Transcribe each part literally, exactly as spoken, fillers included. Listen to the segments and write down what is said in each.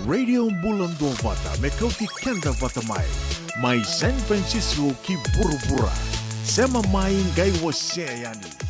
Radio Bula Duavata, me kauti keda vata mai. Mai San Francisco ki vuravura. Sema mai, qai wasea yani.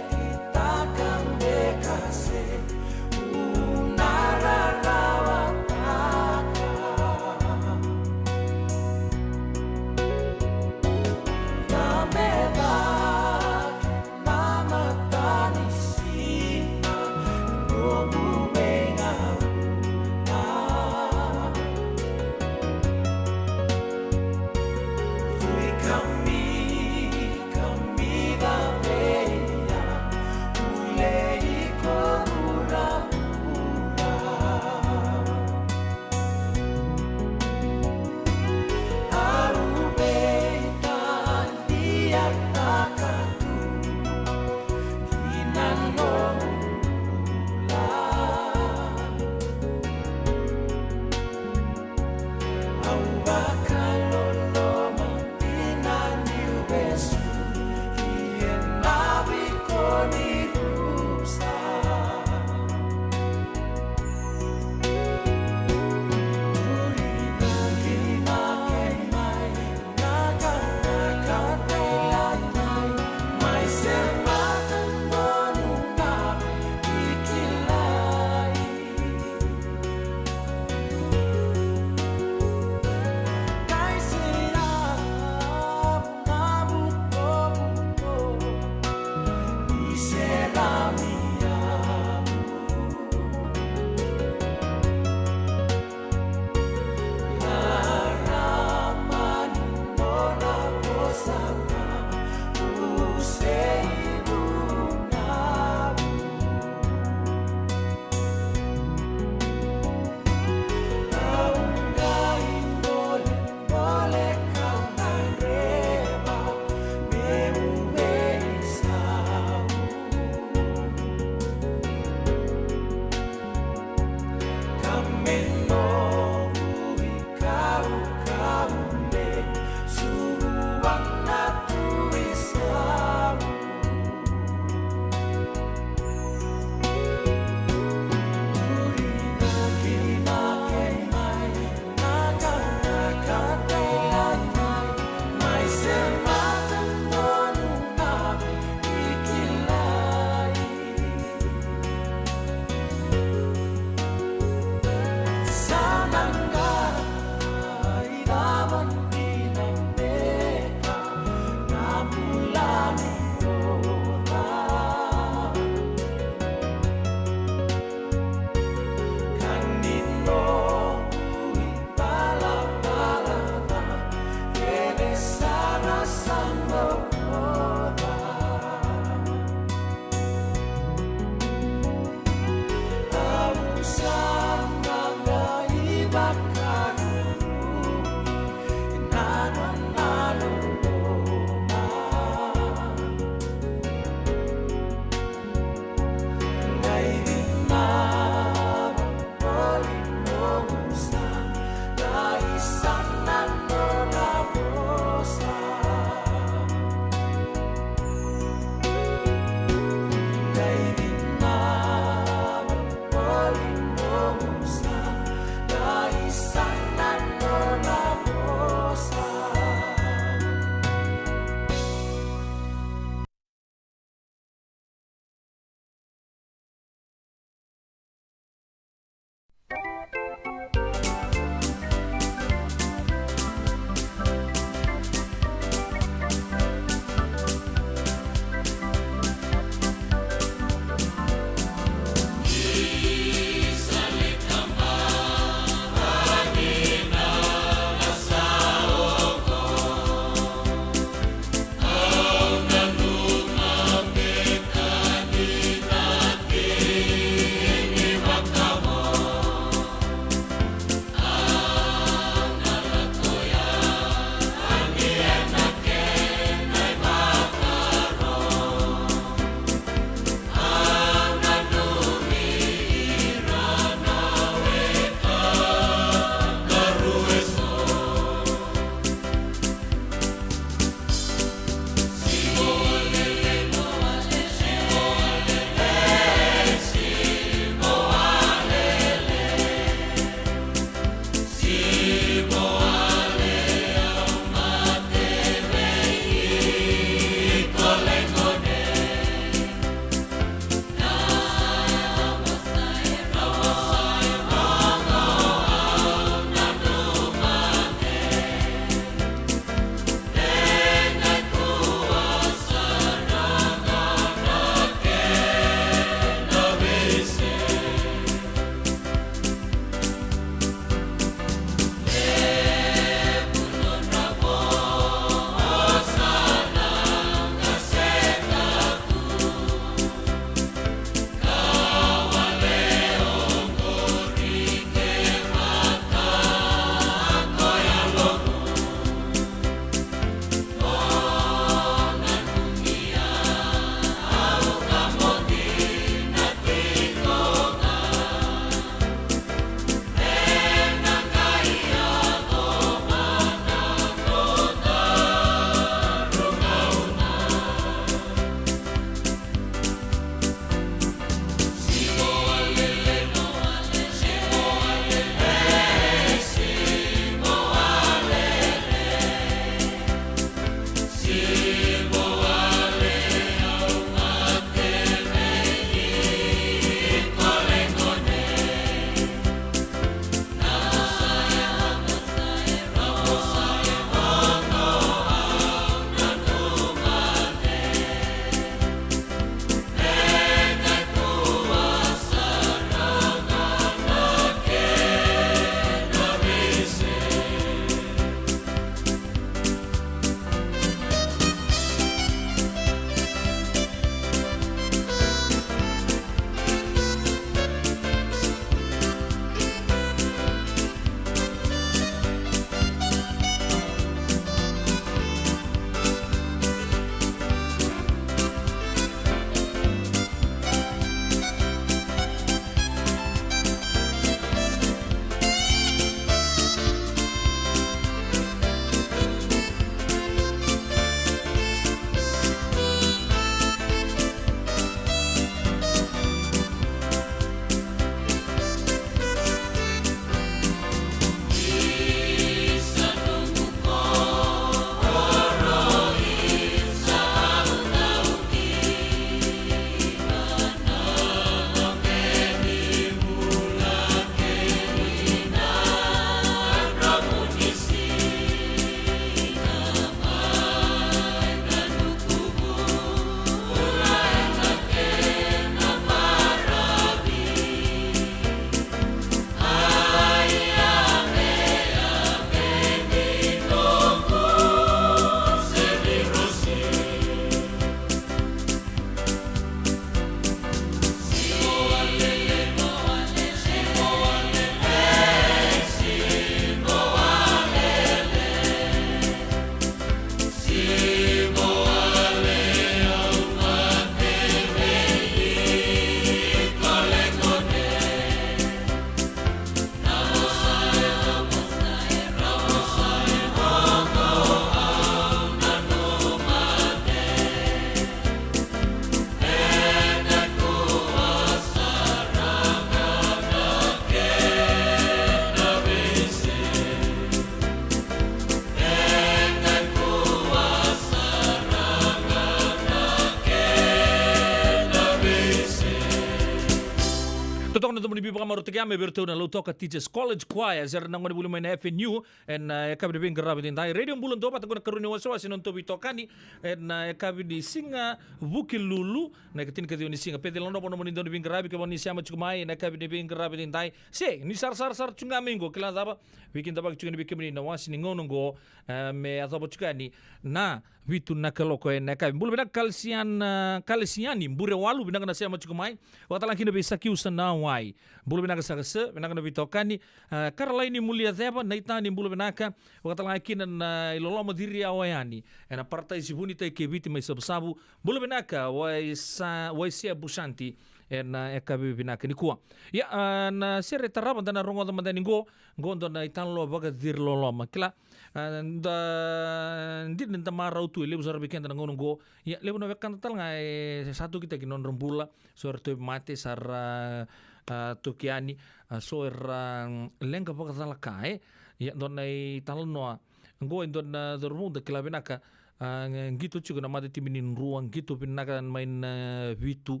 Totoka na domo ni veivakamarautaki ya mai vei iratou na Lautoka Teachers College Choir, se ra na gone vuli mai na F N U, ena, e, yakavi ni veiqaravi edaidai. Radio Bula Duavata, qo na karua ni wasewase na nodatou veitokani, ena, e, yakavi ni siga Vukelulu, na ikatinikaciwa ni siga. Peci Lanovo na nomuni dau ni veiqaravi, kevaka ni sema tiko mai ena yakavi ni veiqaravi edaidai. Se ni sarasara sara tiko ga mai qo, kila cava, veikidavaki tiko ga ni vei kemuni na wase ni gauna qo, e, me yacova tiko yani na vitu na kaloko ena yakavi. Bula vinaka Kalesian-, a, Kalesiani Burewalu, vinaka na sema tiko mai. Vakatalega kina vei Sakiusa Nawai. Bula vinaka Saka se, vinaka na veitokani. A, Karalaini Muliaceva, Naitani, bula vinaka. Vakatalega kina na iloloma Ciri Aoyani. Ena Parataisi Vunitai kei Viti mai Savusavu. Bula vinaka, Waisa-, Waisea Busanti. Ena yakavi vinaka nikua. Ia, a, na sere tarava da na rogoca mada yani qo, qo dua na italanoa vakaciriloloma. Kila, a, da, dina da marau tu, e levu sara vei keda na gauna qo. Ia, levu na wekada talega e sa tokitaki na nodra bula, so era tauvimate, sa ra, a, toki yani, a, so era, mm, leqa vakacalaka, e. Ia, dua na italanoa qo e dua na cauravou da kila vinaka, a, qito tiko na matatimi ni Drua, qito vinaka mai na vitu,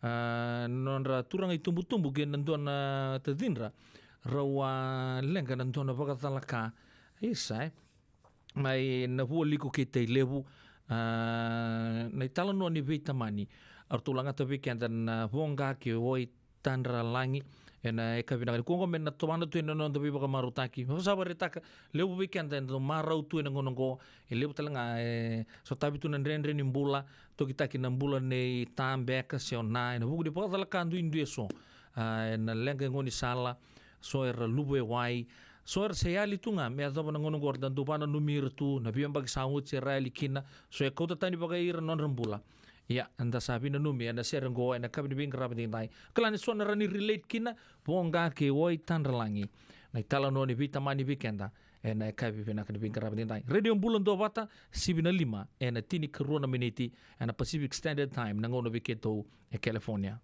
a, nodra turaga itubutubu kei na dua na tacidra, rau a leqa na dua na vakacalaka. Isa, e. Mai Navualiku kei Tailevu, a, na italanoa ni veitamani. A ratou lagata vei keda na Voqa kei Waitadralagi, ena yakavi vinaka nikua qo me na tovana tu ena noda veivakamarautaki. Me sa vakaraitaka, levu vei keda eda marau tu ena gauna qo, e levu talega e sotavi tu na dredre ni bula, tokitaki na bula nei ta beka se o na, ena vuku ni vakacalaka duidui eso. A, ena leqa e gaunisala, so era luvu e wai, so era se yali tu ga me yacova na gauna qo, era dau vakananumi ira tu, na veiyabaki sa oti era yali kina, so e kauta tani vakai ira na nodra bula. Ia, eda sa veinanumi ena sere qo, ena yakavi ni veiqaravi edaidai. Kila ni so na rawa ni relate kina, Voqa kei Waitadralagi. Na italanoa ni veitamani vei keda, ena yakavi vinaka ni veiqaravi edaidai. Radio Bula Duavata, sivi na lima, ena tinikarua na miniti, ena Pacific Standard Time, na gauna vei keitou e California.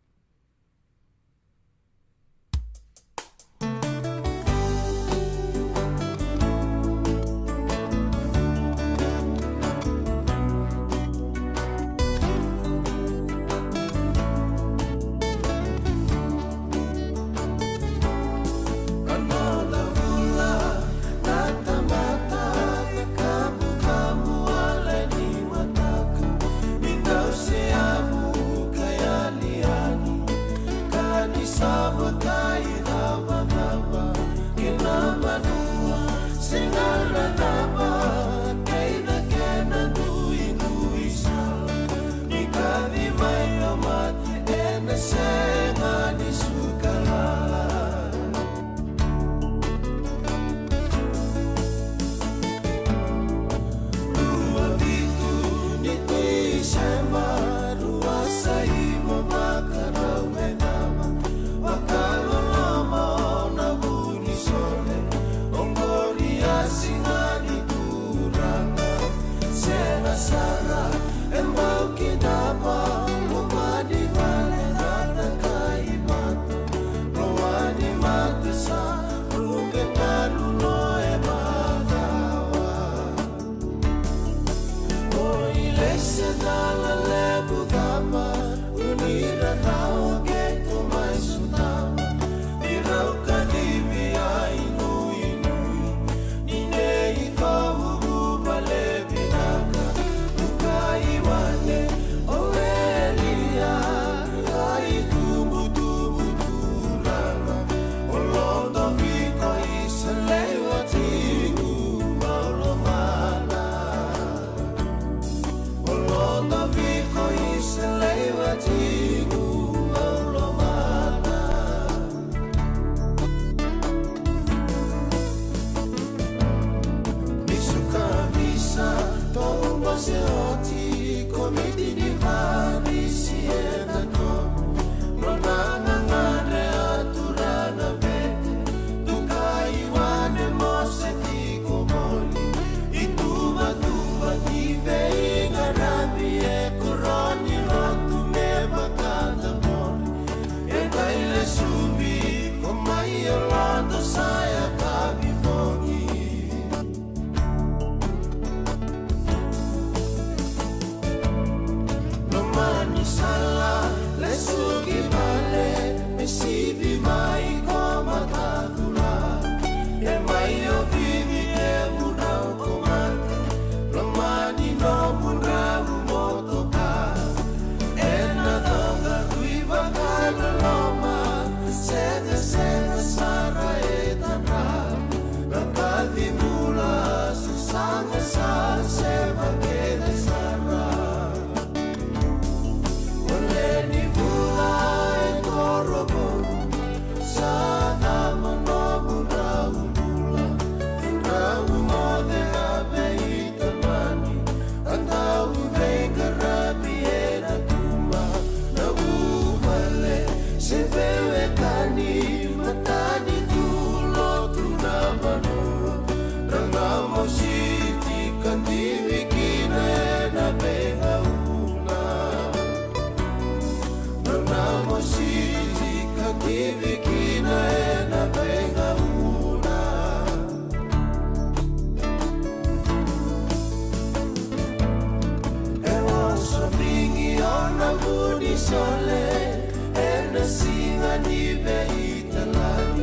ni veitalai,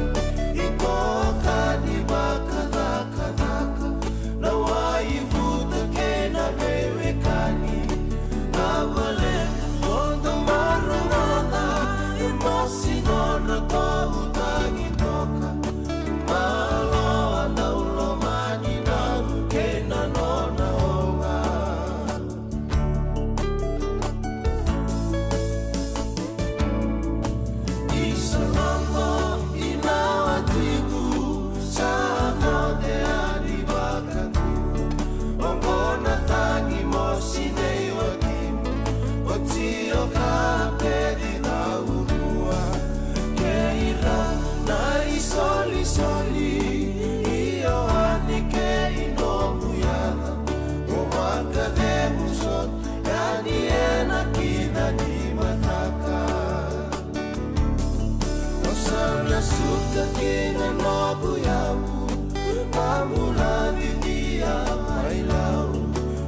itoka ni vakacakacaka, na wai vuta kei na veiwekani. Na vale, o dau marogoca, e mosi nona tovutaki toka. Maloa na ulomani na kei na nona oga. Isa logo ina watiku sa moce yani vakatu. Oqo na tagi mosi nei watimu. Oti o ka pedi na urua. Kei ira na isolisoli i Ioane kei nomu yaca. O vakacegu soti yani ena kida ni mataka. O sa na suka ki na noqu yavu, a bula vidia mai Lau.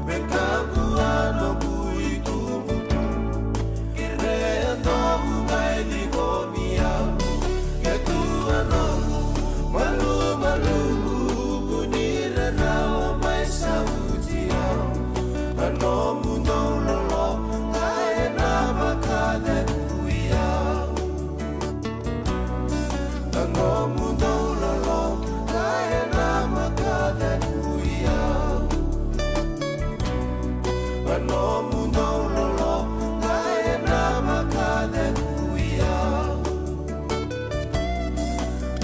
Me kakua noqu itubutubu, kerea dovu qai ciqomi au. Ke tu a noqu malumalumu, ni rarawa mai sauti au. A nomu dau loloma ga ena vakacegui au. A nomu dau loloma ga ena vakacegui au. A nomu dau loloma ga ena vakacegui au.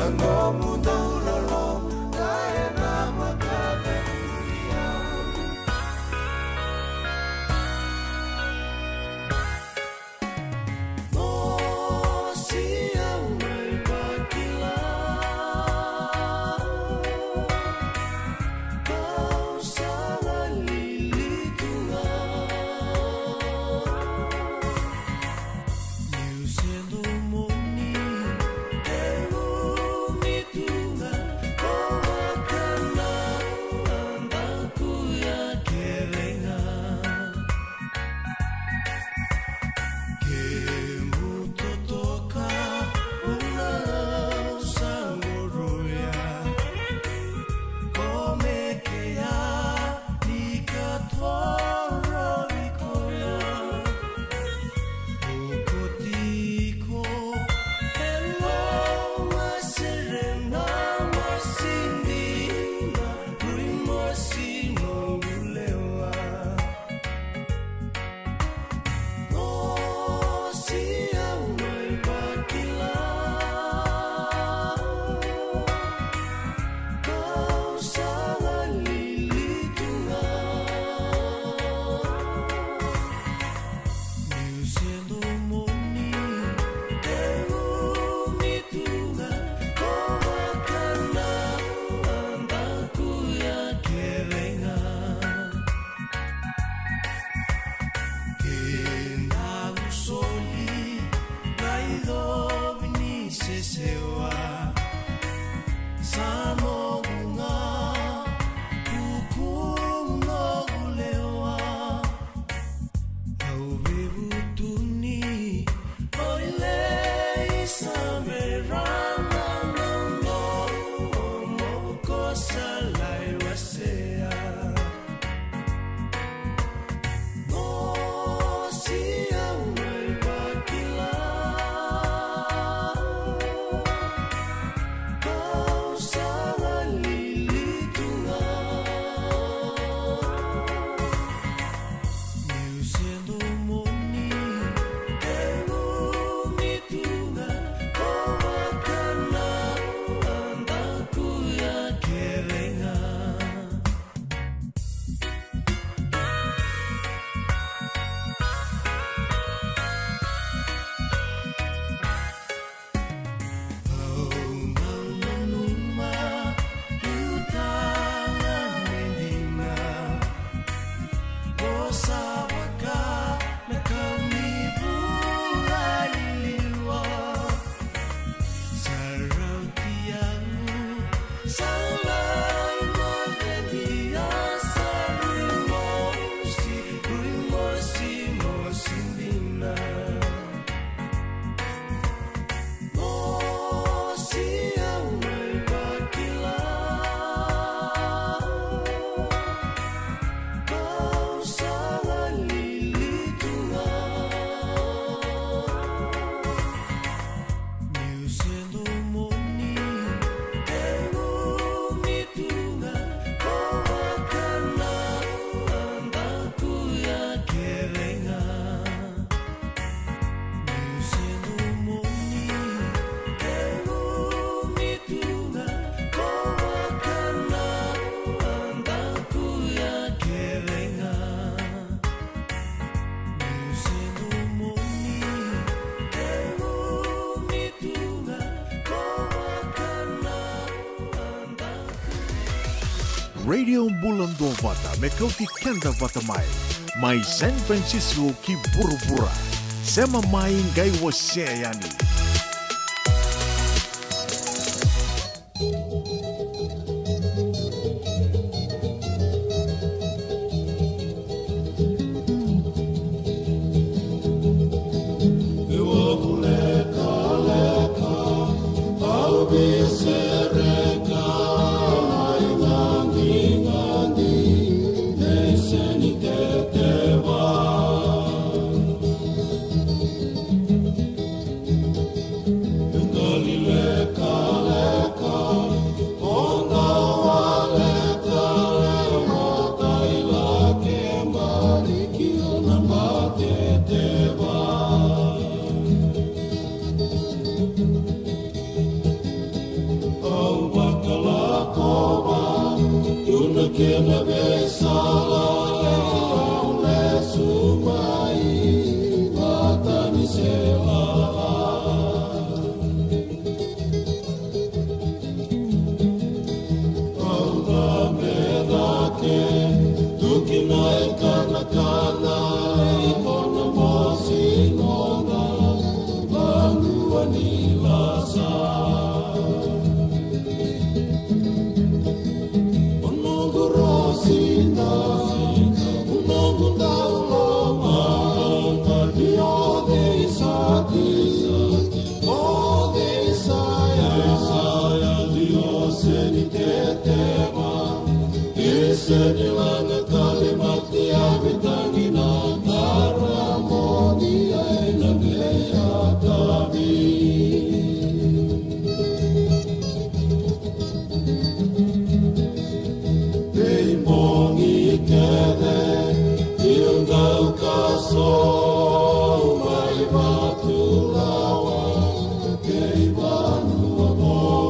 A nomu dau loloma ga ena vakacegui au. Mosi au mai vakila, kau sa na lili tu ga. Niu se domoni, e gumi tu ga, ko vaka na daku ya kece ga. Kemu totoka, una sa qoroya. Kome keya ni ka torovi koya. Oko tiko e loma serena, masinina, rui mosi noqu lewa. Mosi au mai vakila, kau sa na lili tu ga. Niu se domoni, e gumi tu ga, ko vaka na daku ya kece ga. Keda usoli, raicovi ni sesewa. Sa noqu ga, kuku noqu lewa. Au veivutuni, oi lei sa me rana na noqu kosa lai wasea. Mosi au mai vakila, Radio Bula Duavata me kauti keda vata mai. Mai San Francisco ki vuravura. Sema mai qai wasea yani. Au vakalakova tu na kena veisala, au lesu mai vata ni sela. Au cabe cake tu ki na ikanakana, iko na mosi noda vanua ni lasa. O noqu rosi da, o noqu dauloma, o cei sa ti, o cei sa ya, o cei ni teteva, i se ni laga kalimati a vitagi na tara moni ai na vei a tavi. Veibogi kece, iu dau kaso mai Vatulawa kei Vanua Vou.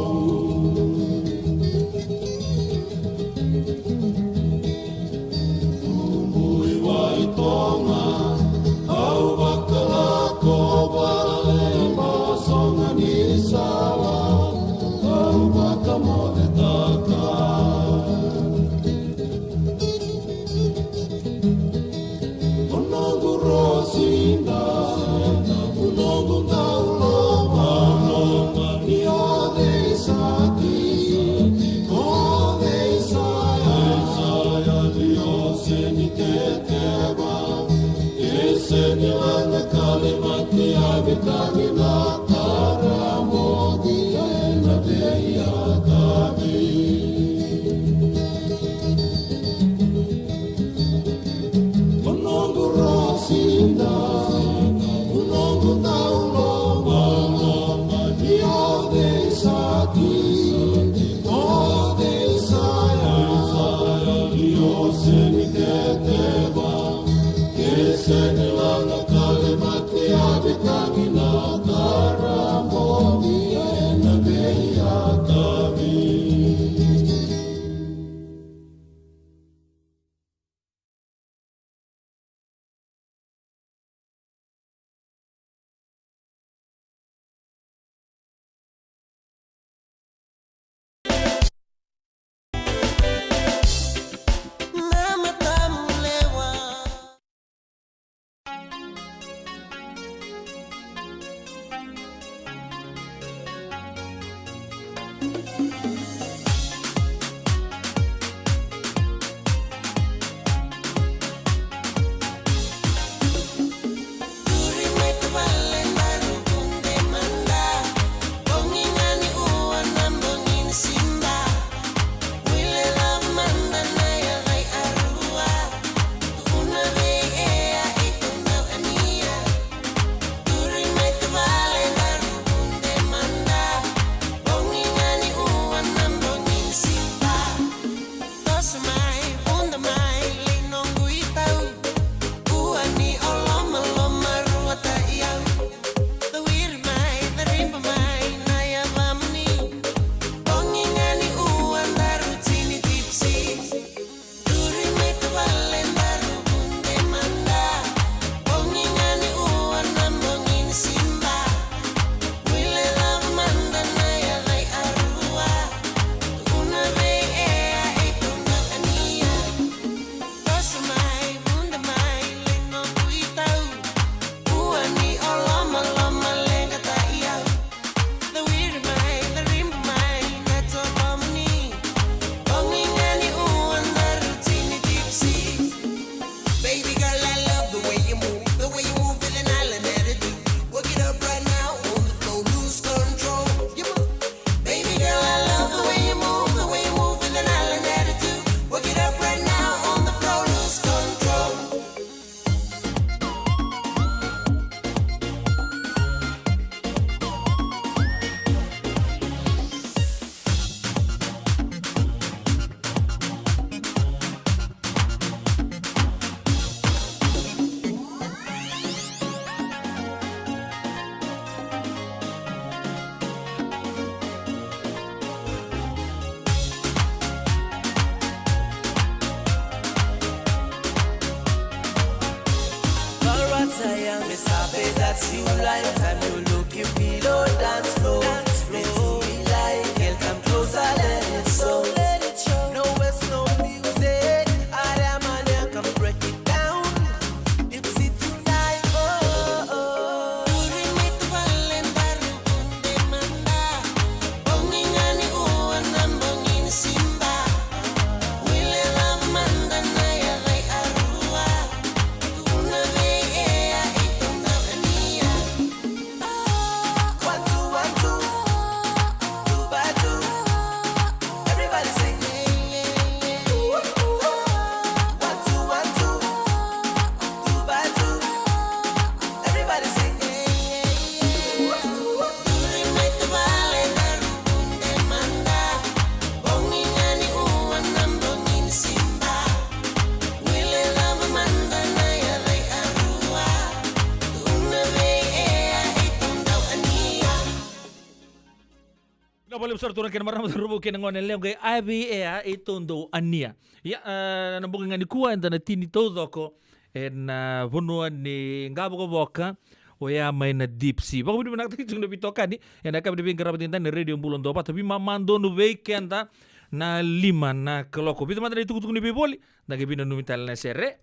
Vakalevu sara turaga kei na marama, cauravou kei na gone, lewe qai, a vei e a e tou dau ania. Ia, a, na bogi ga nikua eda na tini taucoko ena vanua ni qavokavoka, oya mai na deep sea. Vakavinavinakataki tiko na veitokani ena yakavi ni veiqaravi edaidai na Radio Bula Duavata. Veimama donu vei keda na lima na kaloko. Vica mada na itukutuku ni veivoli, da qai veinanumi tale na sere.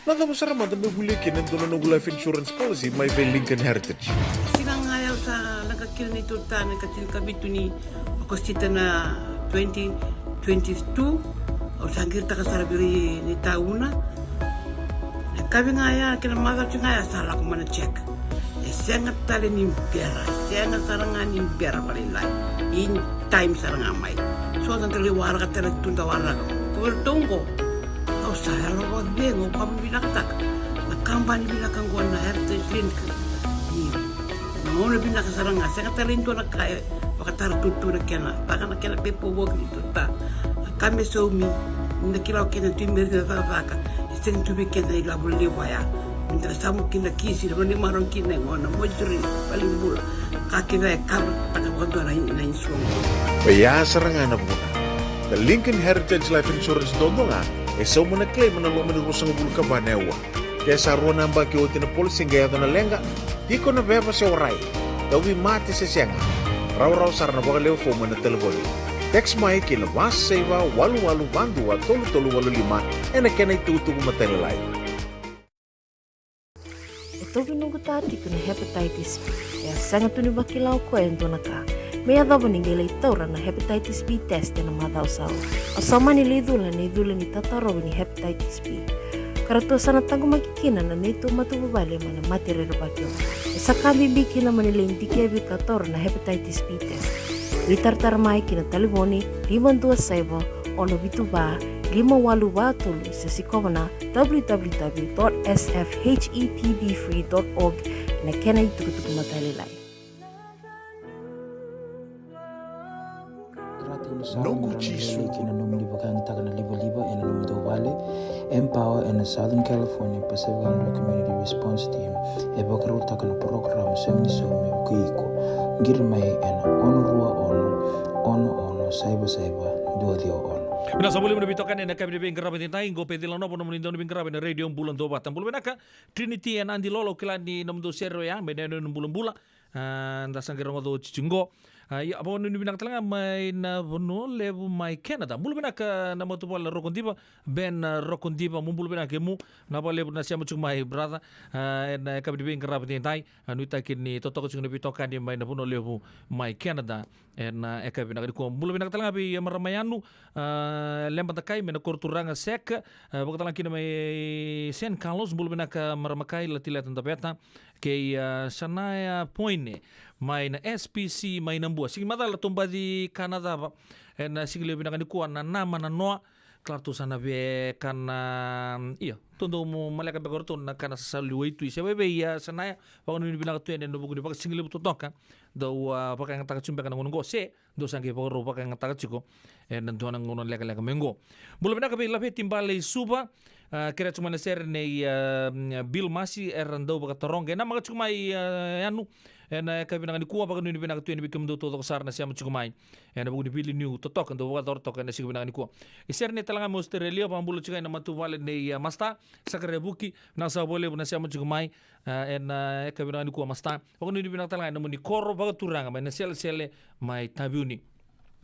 Na cava sara mada me volia kina e dua na noqu life insurance policy mai vei Lincoln Heritage? Siga ga ya au sa leqa kina neitou ta na ikatinikavitu ni Okosita na twenty twenty-two. Au sa qiritaka sara vei ira na itauna. Na yakavi ga ya kei na macawa tiko ga ya sa lako mai na check. E sega tale ni bera, sega sara ga ni bera vakalailai. In time sara ga mai. So da lai waraka tale tu da waraka. Ko vei ratou qo, au sa yalo vakacegu, au vakavinavinakataka na kabani vinaka qo na Heritage Link. Ni na gauna vinaka sara ga, sega tale ni dua na ka e vakatara tutu na kena, vaka na kena pepa voki ni tuta. Na ka me saumi, ni na kila o kena tu i meri na cakacaka, e sega tu vei kena ilavo levu ya. Ni da na samu kina kisi, na vanua ni marau kina e gona, moituri, valenibula. Ka kece e kava taka vakadua na, na insurance. Oya sara ga na vuna. Na Lincoln Heritage Life Insurance duadua ga e sauma na claim ena loma ni ruasagavulu ka va na aua. Ke sa rua na yabaki oti na policy qai yaco na leqa, tiko na veva se warai, tauvimate se sega, rawarawa sara na vakalewe fomu ena talevoni. Text mai ki na va saiva walu walu va dua tolu tolu walu lima ena kena itukutuku matailalai. E tauvi noqu ta tiko na hepatitis B. E a sega tu ni vakila o koya e dua na ka. Me yacova ni qai lai taura na hepatitis B test ena macawa sa oti. Au sa mani lai cula na icula ni tatarovi ni hepatitis B. Ka ratou sa na taqomaki kina na neitou matavuvale mai na mate rerevaki oqo. E sa ka bibi kina mo ni lai dikevi ka taura na hepatitis B test. Veitaratara mai ki na talevoni lima dua saiva, ono vitu va, lima walu va tolu, se sikova na w w w dot s f h e p b free dot org, na kena itukutuku matailalai. Noqu Jisu. Kei na nomuni vakayagataka na livaliva ena nomudou vale. Empower ena Southern California Pacific Islander Community Response Team e vakarautaka na porokaramu Semi ni Saumi me vukei iko. Qiri mai ena ono rua ono, ono ono saiva saiva dua ciwa ono. Vinaka sa voli na veitokani ena yakavi ni veiqaravi edaidai, qo Pecila Novo, nomuni dau ni veiqaravi ena Radio Bula Duavata. Bula vinaka Trinity e Nadilolo, au kila ni nomudou sere oya mai na yanuyanu bulabula. A, da sa qai rogoca oti tiko qo. A, ia, vakanuinui vinaka tale ga mai na vanua levu mai Canada. Bula vinaka na matavuvale na Rokodiva, Ben, a, Rokodiva, mo bula vinaka kemu. Vinaka vakalevu na sema tiko mai, brother. A, ena yakavi ni veiqaravi edaidai, a, nuitaki ni totoka tiko na veitokani mai na vanua levu mai Canada. Ena yakavi vinaka nikua. Bula vinaka tale ga vei, a, marama Yanu, a, Leba Dakai mai na koro turaga Sek, a, vakatalega kina mai San Carlos, bula vinaka marama Kai, Latileta Daveta, kei, a, Sanaya Poine mai na S P C mai Nabua. Sigi macala, tou baci kana cava ena siga levu vinaka nikua, na nama na noa, kila ratou sa na via kana, ia, tou dau maleka beka o ratou na kana sasalu ni waitui. Se vaivei, a, Sanaya, vakanuinui vinaka tu yani ena vuku ni vakasigalevu totoka dou, a, vakayagataka tiko beka na gauna oqo, se dou sa qai vakarau vakayagataka tiko ena dua na gauna lekaleka mai oqo. Bula vinaka vei Laveti Bale i Suva, a, kerea tiko mai na sere nei, a, Bill Masi, era dau vakataroga. E namaka tiko mai, a, Yanu ena yakavi vinaka nikua, vakanuinui vinaka tu yani vei kemudou taucoko sara na sema tiko mai ena vuku ni veiliutaki totoka dou vakayacora toka ena siga vinaka nikua. E sere nei tale ga mai Australia, vakabula tiko yani na matavuvale nei, a, Masta Sakarevuki, vinaka saka vakalevu na sema tiko mai, a, ena yakavi vinaka nikua, Masta. Vakanuinui vinaka tale ga ena nomuni koro vakaturaga mai na Selesele mai Taveuni.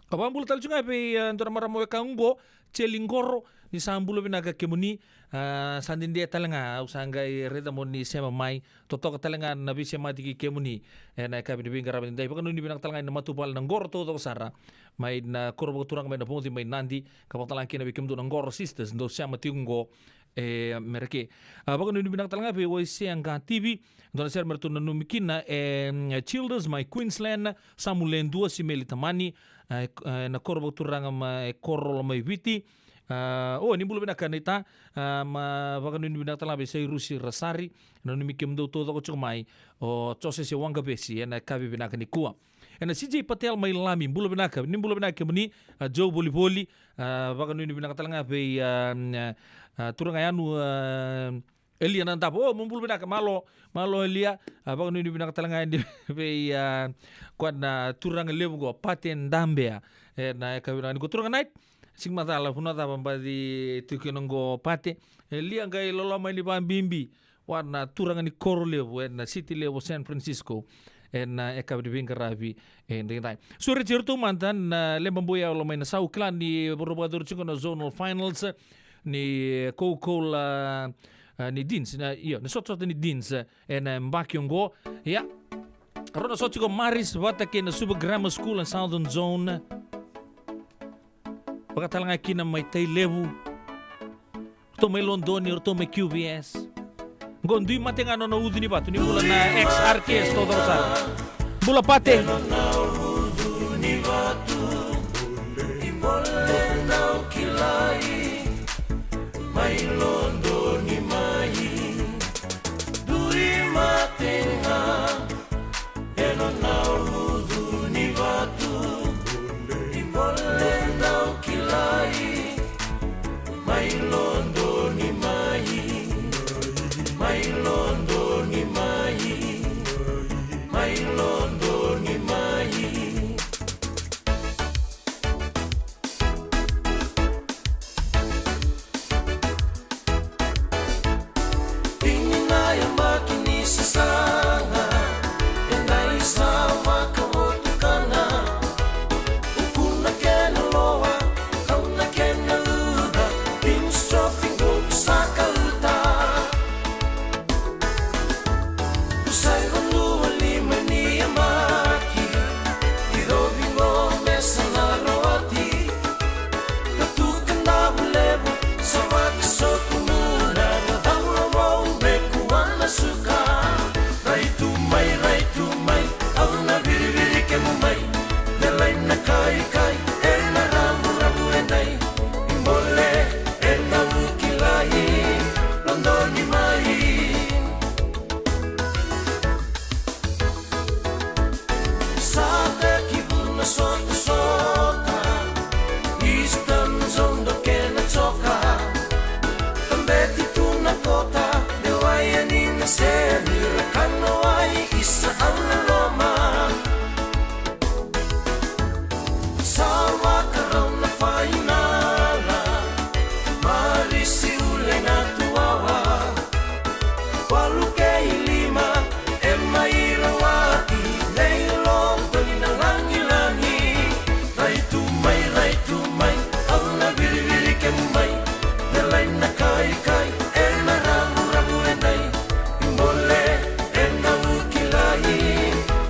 Au vakabula tale tiko ga vei, a, dua na marama wekaqu qo, Jeli Qoro, ni sa bula vinaka kemuni, a, sa dede tale ga, au sa qai raica mo ni sema mai, totoka tale ga na veisemati kei kemuni ena yakavi ni veiqaravi edaidai. Vakanuinui vinaka tale ga ena matavuvale na Qoro taucoko sara mai na koro vakaturaga mai Navoci mai Nadi, ka vakatalega kina vei kemudou na Qoro Sisters dou sema tiko qo e Merika. A, vakanuinui vinaka tale ga vei Waisea Qa T V, dua na sere me ratou nanumi kina e, mm, Childers mai Queensland, Samu Ledua, Simeli Tamani, a, e, e, na koro vakaturaga mai Koro Lomaiviti. A, o, ni bula vinaka naita, a, ma vakanuinui vinaka tale ga vei Sairusi Rasari, nanumi kemudou taucoko tiko mai o Josese Waqavesi ena yakavi vinaka nikua. Ena C J Patel mai Lami, bula vinaka, ni bula vinaka kemuni, a, Joe Volivoli, a, vakanuinui vinaka tale ga vei, a, a, a, turaga Yanu, a, Elia Nadava, o, mo bula vinaka, malo, malo Elia. A, vakanuinui vinaka tale ga yani vei, a, koya na turaga levu qo, Pate Dabea. E, na yakavi vinaka ni qo, turaga Knight. Siga Macala, vanua cava baci tu kina qo, Pate? Elia, qai loloma yani vakabibi vua na turaga ni koro levu ena city levu o San Francisco ena yakavi ni veiqaravi edaidai. Sureti iratou mada na Lebabui, au lomai na sau, kila ni vakarau vakayacori tiko na zonal finals ni Coca-Cola, a, ni Deans, na, io, na sotasota ni Deans, e, ena yabaki oqo. Ia, rau na sota tiko Marist vata kei na Suva Grammar School and Southern Zone. Vakatalega kina mai Tailevu. Ratou mai Lodoni, ratou mai Q V S. Qo dui mate ga nona ucu ni vatu, ni bula na X R K S, taucoko sara. Bula Pate. Mai Lodoni mai, dui mate ga e nona ucu ni vatu. I bole dau kilai. Mai Lodoni mai, mai Lodoni mai, mai Lodoni mai. Tini na yabaki ni sasaga, e dai sa vakavotukana. Uku na kena loa, kau na kena uca, Kings Trophy qo sa kauta. Ruasagavulu ka lima ni yabaki, i Rovigo me sa na rawati. Na tuka davo levu sa vakasokumuna, na cauravou me kua na suka. Rai tu mai, rai tu mai, au na viriviri kemu mai. Delai na kaikai, ena ravuravu e dai. I bole, ena uki lai, Lodoni mai. Sa tekivu na sotasota, Eastern Zone dau kena coka. Tabeti tu na kota, de wai yani na seni, ra kana wai isa au na loma. Sa vakarau na fainala, Marist, Ule na Tuwawa. Walu kei lima, e mai rawati, nei Lodoni na lagilagi. Rai tu mai, rai tu mai, au na viriviri kemu mai. Delai na kaikai, ena ravuravu e dai. I bole, ena uki lai,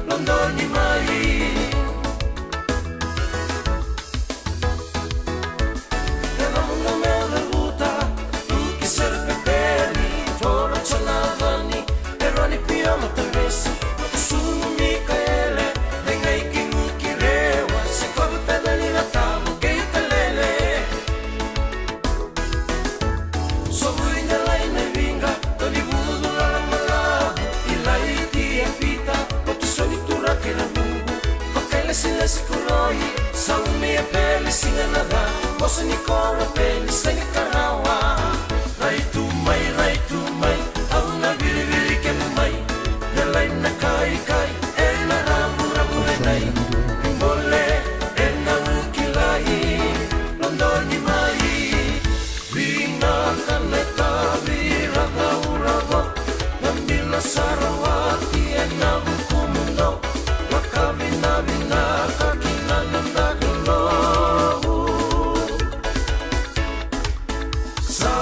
Lodoni mai. E na muna meu levuta, Luki Serepepeni, Tora Jonavani, Eroni Pio Matavesi, Makusunu Mikaele, Legai Kiguki Rewa, Sekovi Pedali na Tabu kei Talele. Sovu i Delai na Viga, Toni Vucu Lala Malavu, Ilai Tia Pita, Kotusoni Turaki na Vuvu, Vakailesi Lesi Kuroi, Saumi e Pele Siga na Ca, Vosa ni Koro Peni Seni Karawa. Rai tu mai, rai tu mai, au na viriviri kemu mai, Delai na Kaikai, ena ravuravu e dai, i bole, ena uki lai, Lodoni mai. Vinaka na itavi, ravuravu, na dina sa rawati ena vukumudou, vakavinavinaka kina na noda Kalou. Sa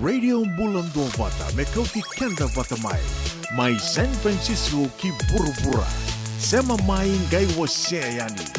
Radio Bula Duavata, me kauti keda vata mai. Mai San Francisco ki vuravura. Sema mai qai wasea yani.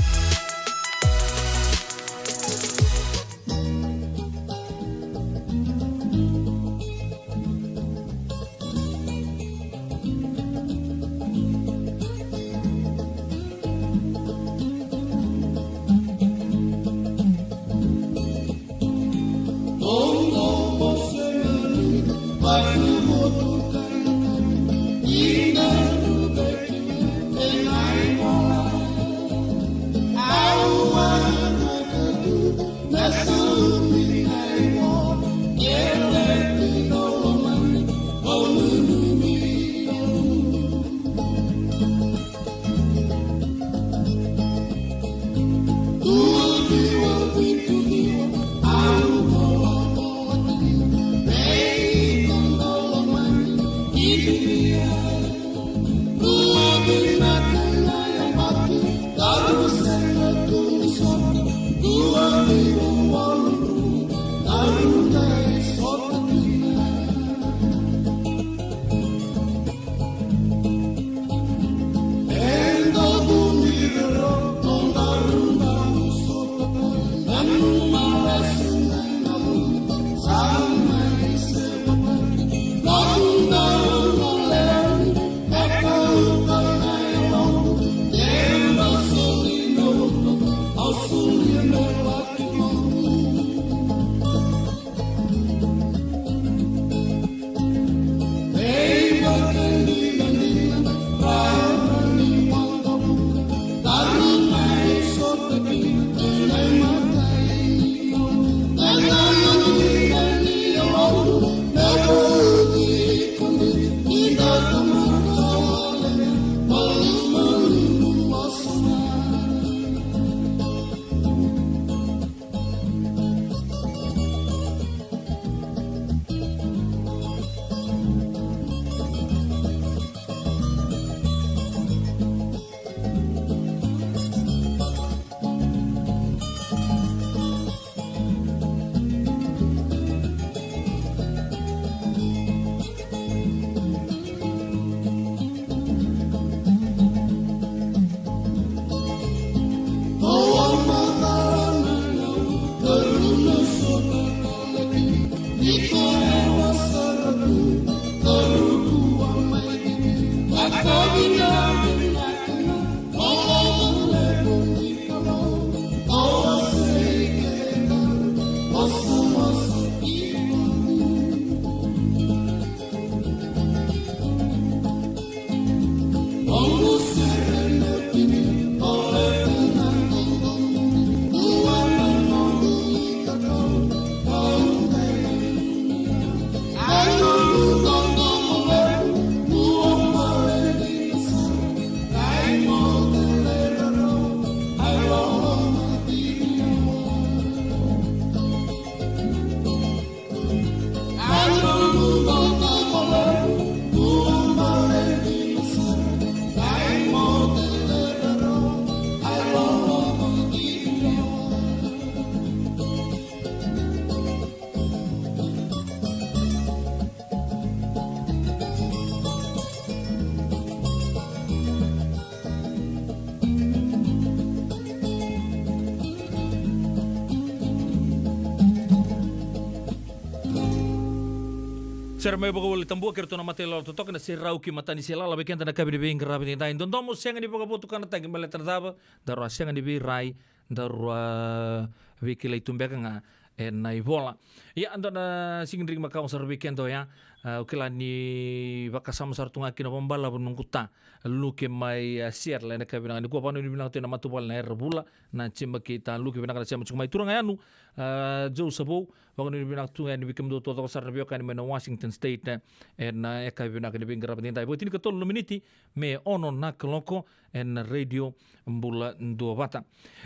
Sere mai vakavoli tabua kei ratou na mata ilala totoka na Serau ki Mataniselala vei keda na kavi ni veiqaravi ni dai dodomo, sega ni vakavotukanataki baleta na cava? Daru a sega ni veirai, daru a veikilai tu beka ga ena ivola. Ia, dua na sigidrigi makawa sara vei keda oya. A, au kila ni vakasama sara tu ga kina vakabalavu noqu ta Luke mai, a, Seattle ena kavi vinaka nikua. Vakanuinui vinaka tu ena matavuvale na Era Vula, na Jima kei ta Luke, vinaka na sema tiko mai. Turaga Yanu, a, Joe Savou, vakanuinui vinaka tu yani vei kemudou taucoko sara na veiwekani mai na Washington State, e, ena yakavi vinaka ni veiqaravi ni dai. Vakatini ka tolu na miniti me ono na kaloko ena Radio Bula Duavata.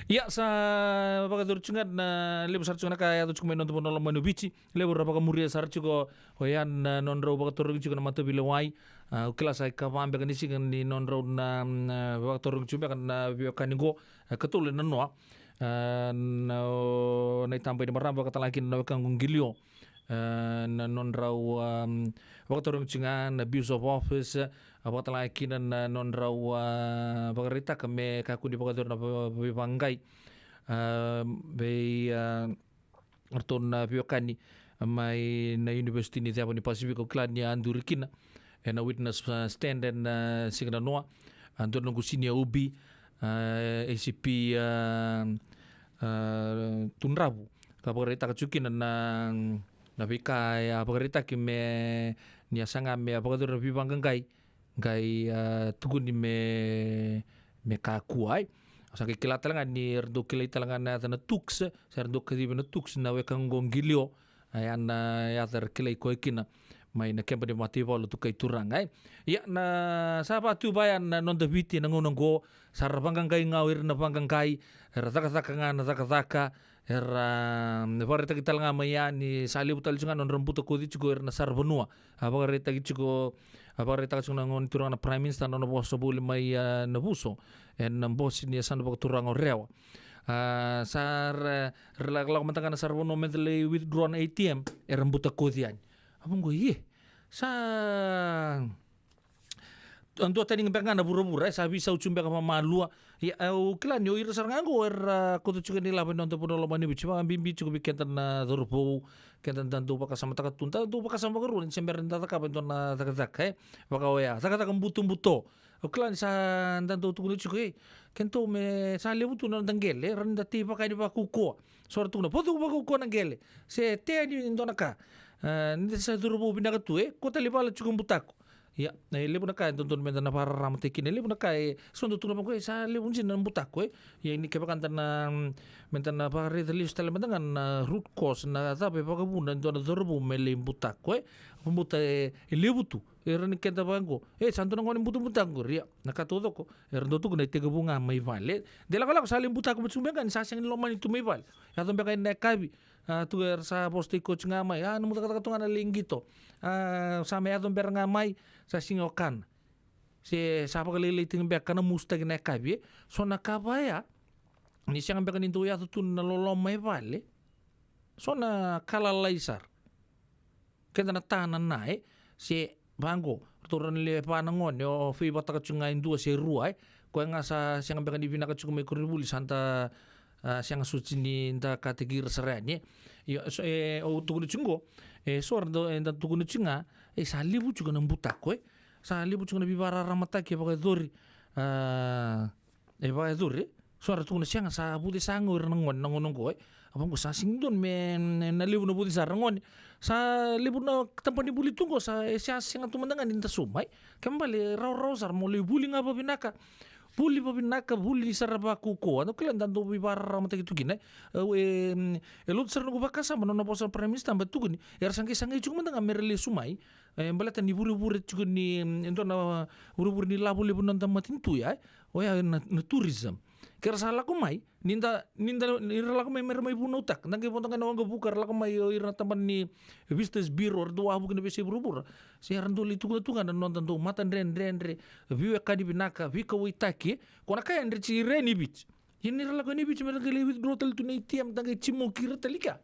Ia, sa vakayacori tiko ga na levu sara tiko ga na ka yaco tiko mai na noda vanua lomani o Viti. Levu era vakamuria sara tiko oya na nodrau vakatarogi tiko na mataveilewai. A, au kila sa ikava beka ni siga ni nodrau na, na vakatarogi tiko beka na veiwekani qo, e, katolu e nanoa. A, na, o, na itabagone ni marama vakatalega kina na wekaqu Qilio. A, na nodrau, am, vakatarogi tiko ga na bills of office, a, vakatalega kina na nodrau, a, vakaraitaka me kakua ni vakayacori na va-, veivaqaqai. A, vei, a, ratou na veiwekani mai na University ni Ceva ni Pasifika, au kila ni a duri kina ena witness, a, stand ena, a, siga nanoa. A, dua na noqu senior ubi, a, A C P, a, a, Tudravu, ka vakaraitaka tiko kina na, na veika e a vakaraitaki me ni a saga me a vakayacori na veivaqaqai, qai, a, tukuni me, me kakua, e. Au sa qai kila tale ga ni era dau kilai tale ga na yaca na Tuks, se era dau kacivi na Tuks na wekaqu Qilio, a, ya na yaca era kilai koya kina mai na keba ni mataivalu, tukai turaga, e. Ia, na sa vatu vaya na noda Viti ena gauna qo, sa ra vaqaqai ga o ira na vaqaqai, era cakacaka ga na cakacaka, era, mm, vakaraitaki tale ga mai ya ni sa levu tale tiko ga na nodra butakoci tiko o ira na saravanua. A vakaraitaki tiko, a vakaraitaka tiko na gone turaga na Prime Minister na nona vosa voli mai, a, Navuso, ena bose ni yasana vakaturaga o Rewa. A, sa ra, ra la-, lako mada ga na saravanua me da lai withdraw na A T M, era butakoci yani. A vaqo, ie. Sa, a, duatani ga beka ga na vuravura, e, sa veisau tiko beka vakamalua. Ia, au kila ni o ira sara ga qo era, a, kauta tiko na ilavo ena noda vanua lomani Viti, vakabibi tiko vei keda na cauravou, keda da dau vakasamataka tu, da dau vakasama vakarua ni se bera ni da cakava e dua na cakacaka, e. Vaka oya, cakacaka butobuto. Au kila ni sa da dau tukuna tiko, e, keitou me sa levu tu na noda qele, e, rawa ni da tei vaka yani vakaukauwa. So ra tukuna, vakacegu vakaukauwa na qele, se tea ni dua na ka. A, ni da sa cauravou vinaka tu, e, kua tale i vale tiko butako. Ia, e levu na ka e dodonu me da na vakararamataki kina, e levu na ka e so dau tukuna vaqo, e, sa levu dina na butako, e. Ia ni kevaka da na, mm, me da na vakaraica lesu tale mada ga na root cause, na cava e vakavuna e dua na cauravou me lai butako, e. Vakabauta, e, e levu tu. Era ni keda vaqo, e, sa dua na gone butabutako qori, ia. Na ka taucoko era dau tukuna e tekivu ga mai vale. De lakolako sa lai butako vata tiko beka ga ni sa sega ni lomani tu mai vale. Yaco beka ena yakavi, a, tu era sa vosataki koya tiko ga mai, a, nomu cakacaka tu ga na lai qito. A, sa mai yaco bera ga mai, sa sega o kana. Se sa vakalailai tiko beka na musutaki na yakavi, e. So na ka vaya, ni sega beka ni dau yaco tu na loloma e vale, so na ka lalai sara. Keda na ta na na, e, se vaqo, ratou rawa ni lewe va na gone, o favour-taka tiko ga e dua se rua, e. Koya ga sa sega beka ni vinaka tiko mai koronivuli, sa da, a, sega soti ni da kataki ira sara yani, e. Io, so, e, au tukuna tiko qo, e, so era dau, e, da tukuna tiko ga, e, sa levu tiko na butako, e. Sa levu tiko na veivakararamataki e vakayacori, a, e vakayacori, e. So era tukuna sega, sa vucesa ga o ira na gone na gauna oqo, e. A vaqo sa sega ni dodonu me, me na levu na vucesa na gone. Sa levu na tabana ni vuli tu oqo, sa, e, sa sega tu mada ga ni da sauma, e. Kena ibalebale, e rawarawa sara mo lai vuli ga vavinaka. Vuli vavinaka, vuli sara vakaukauwa. Au kila da dau veivakararamataki tu kina, e. Au, e, e lotu sara noqu vakasama na nona vosa na Prime Minister, ba tukuni era sa qai sagai tiko mada ga me ra lesu mai. E, baleta ni vurevure tiko ni, e, dua na vurevure ni lavo levu na noda matanitu ya, e. Oya na, na tourism. Ke ra sa lako mai, ni da, ni da, ni ra lako mai me ra mai vunautaka. Da qai vodo ga na waqavuka, ra lako mai o ira na tabana ni Visitors Bureau, ra dau wavoki na veiyasai vuravura. Se ra dau lai tukuna tu ga na noda dau matadredredre, veiwekani vinaka, veikauwaitaki, e. Ko na ka ya e dredre tiko i ra ni Viti. Ia ni ra lako yani i Viti me ra qai lai withdraw tale tu na A T M, da qai jimoki ira tale i kea.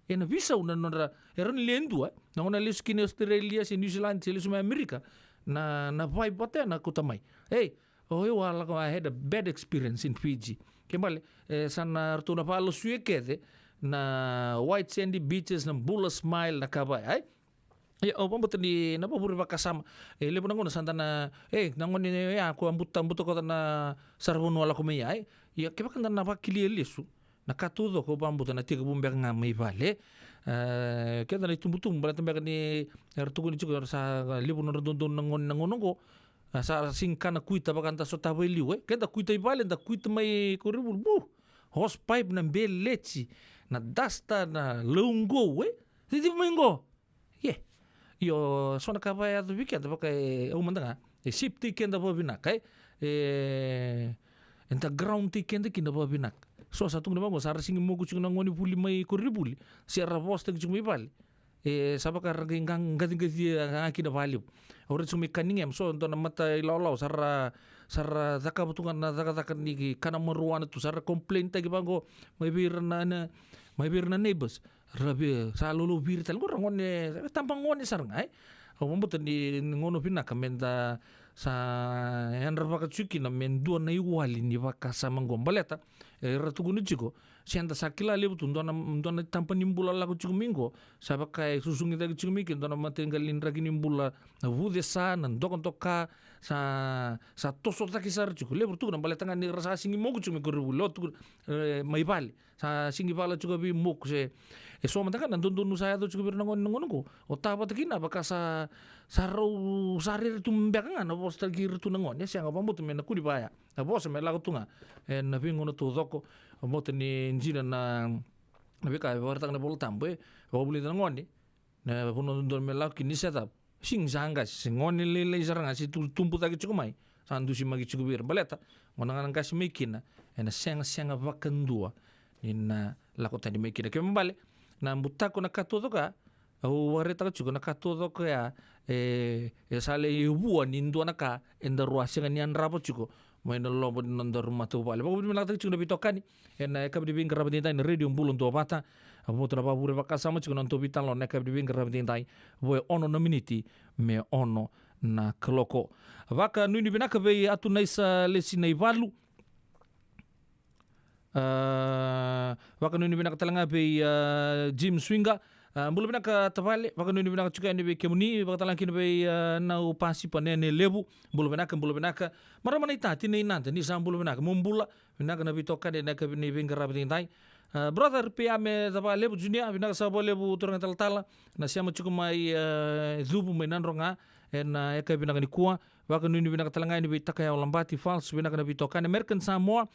Ena veisau na nodra, e rawa ni le dua, e. Na gauna lesu kina i Australia se New Zealand se lesu mai Amerika, na, na vibe vata ya na kauta mai. Ei, oh, eu a lako, I had a bad experience in Fiji. Kena ibalebale, e, sa na ratou na vakalesui kece na white sandy beaches, na bula smile, na ka vaya, e. Ia, au vabauta ni na vavure vakasama. E levu na gauna sa da na, e, na gone ya ko a buta, buta ko na sara vanua lako mai ya, e. Ia, kevaka da na vakilia lesu na ka taucoko, au vabauta na tekivu beka ga mai vale. E, keda na itubutubu, baleta beka ni era tukuni tiko era sa levu nodra dodonu na gone na gauna oqo. A, sa sigi kana kuita vaka da sotava e liu, e. Keda kuita i vale, da kuita mai koronivuli, bu. Horse pipe, na beleti, na dasta, na lauqou, e. Ciciva mai qo. Ie. Io, so na ka vaya yaco vei keda vaka e, au mada ga. E safety keda vakavinaka, e. E, eda ground taki keda kina vakavinaka. So sa tukuna vaqo, sa ra sigi moku tiko na gone vuli mai koronivuli. Se ra vosataki tiko mai vale. E, sa vaka ra qai ga-, qaciqacia ga kina vakalevu. Au raica tiko mai Cunningham, so dua na mata ilawalawa, sa ra, sa ra cakava tu ga na cakacaka ni kana marijuana tu, sa ra complain taki vaqo, mai vei ira na, na, mai vei ira na neighbors. Ra vei, sa loloviri tale. Qo ra gone, taba gone sara ga, e. Au vabauta ni, ni gauna vinaka me da sa yadra vaka tiko kina me dua na iwali ni vakasama qo. Baleta, e, ra tukuna tiko, se da sa kila levu tu, dua na, dua na taba ni bula lako tiko mai qo, sa vaka e susugi cake tiko mai ke, dua na mataqali draki ni bula, na vucesa, na dokadoka, sa, sa toso cake sara tiko. Levu ra tukuna, baleta ga ni ra sa sigi moku tiko mai koronivuli, o tukuna, e, mai vale. Sa sigi vala tiko vei moku se, e so mada ga na dodonu sa yaco tiko vei ira na gone na gauna oqo. O tavata kina vaka sa, sa rau, sa rere tu beka ga na vosataki ira tu na gone. E sega, vabauta me na kuni vaya. Na vosa me lako tu ga. E na veigauna taucoko, vabauta ni dina na, na veika e vakaraitaka na iVola Tabu, e. Vakavulica na gone. Na vanua dodonu me lako kina ni se cava. Sega ni sa qase, se gone lailai sara ga, se tu, tubu cake tiko mai. Sa dusimaki tiko vei ira. Baleta, gauna ga na qase mai kina, e na segasega vakadua ni na lako tani mai kina. Kena ibalebale, na butako na ka taucoko ya, au vakaraitaka tiko na ka taucoko ya, e, e sa lai vua ni dua na ka, eda rua sega ni yadrava tiko, mai na loma ni nodaru matavuvale. Vakavinavinakataki tiko na veitokani, e na yakavi ni veiqaravi edaidai na Radio Bula Duavata. Au vabauta na vakavure vakasama tiko na nodatou veitalanoa na yakavi ni veiqaravi edaidai. Vo e ono na miniti me ono na kaloko. Vakanuinui vinaka vei Atunaisa Lesi Naivalu. A, vakanuinui vinaka tale ga vei, a, Jim Swinga. A, bula vinaka tavale, vakanuinui vinaka tiko yani vei kemuni, vakatalega kina vei, a, Nau Pasipa Nene Levu. Bula vinaka, bula vinaka. Marama naita, tinai Nada, ni sa bula vinaka. Mo bula, vinaka na veitokani na yakavi ni veiqaravi edaidai. A, brother Pia me Cavalevu Junior, vinaka saka vakalevu turaga talatala. Na sema tiko mai, a, Cuvu mai Nadroga, e na yakavi vinaka nikua. Vakanuinui vinaka tale ga yani vei Takayawa Labati Falls, vinaka na veitokani. American Samoa,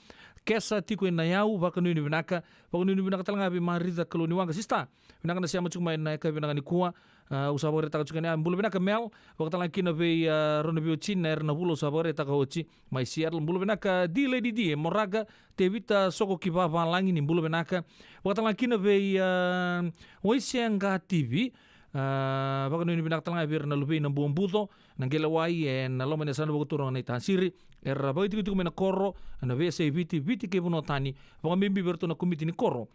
Kesa tiko e Nayau, vakanuinui vinaka. Vakanuinui vinaka tale ga vei Marica Kaloniwaqa, sister. Vinaka na sema tiko mai na yakavi vinaka nikua. A, au sa vakaraitaka tiko yani, a, bula vinaka Mel. Vakatalega kina vei, a, rau na veiwatini na era na vula au sa vakaraitaka oti mai Seattle. Bula vinaka D Lady D, e Moraga, Tevita Soko ki Vavalagi, ni bula vinaka. Vakatalega kina vei, a, Waisea Qativi, a, vakanuinui vinaka tale ga vei ira na luvei Nabuabuco, na qele wai e na loma ni yasana vakaturaga na iTaisiri, era vakaitikotiko mai na koro, na veiyasai Viti, Viti kei vanua tani, vakabibi vei iratou na komiti ni koro.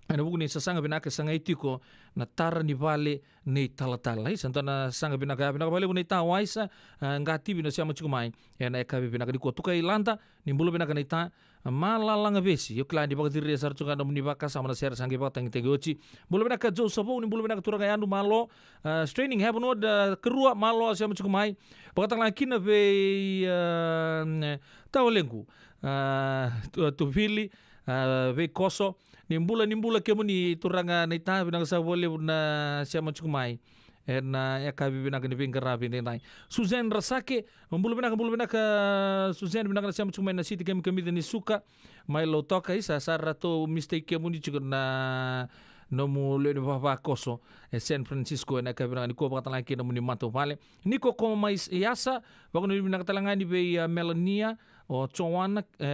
E na vuku ni sasaga vinaka e sagai tiko na tara ni vale ni talatala. Isa, dua na saga vinaka ya, vinaka vakalevu naita Waisa, a, Qativi na sema tiko mai. E na yakavi vinaka nikua. Tukai Lada, ni bula vinaka naita, Malalaga Vesi, io kila ni vakaciri sara tu ga nomuni vakasama na sere sa qai vakatagitagi oti. Bula vinaka Joe Savou, ni bula vinaka turaga Yanu, malo. A, Straining Heavenward, a, Karua, malo, a sema tiko mai. Vakatalega kina vei, a, Tawalequ, a, Tu-, Tuvili, a, vei Koso. Ni bula, ni bula kemuni turaga naita, vinaka saka vakalevu na sema tiko mai. E na yakavi vinaka ni veiqaravi edaidai. Suzanne Rasake, bula vinaka, bula vinaka, Suzanne, vinaka na sema tiko mai na siti kemikamica ni suka. Mai Lautoka, isa, sa ratou mistake kemuni tiko na nomu lewe ni vavakoso e San Francisco, e na yakavi vinaka nikua, vakatalega kina nomuni matavuvale. Niko Komaiasa, vakanuinui vinaka tale ga yani vei, a, Melania, o Joana, e,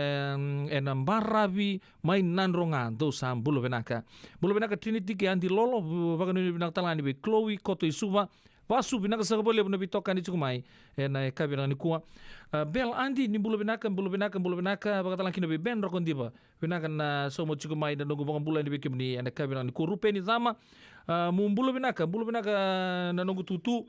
e na baravi mai Nadroga, dou sa bula vinaka. Bula vinaka Trinity kei Adi Lolo, vakanuinui vinaka tale ga yani vei Chloe Kotoisuva, Vasu, vinaka saka vakalevu na veitokani tiko mai e na yakavi vinaka nikua. A, Bel Adi, ni bula vinaka, bula vinaka, bula vinaka, vakatalega kina vei Ben Rokodiva. Vinaka na sauma tiko mai na noqu vakabula yani vei kemuni e na yakavi vinaka nikua. Rupeni Cama, a, mo bula vinaka, bula vinaka na noqu tutu.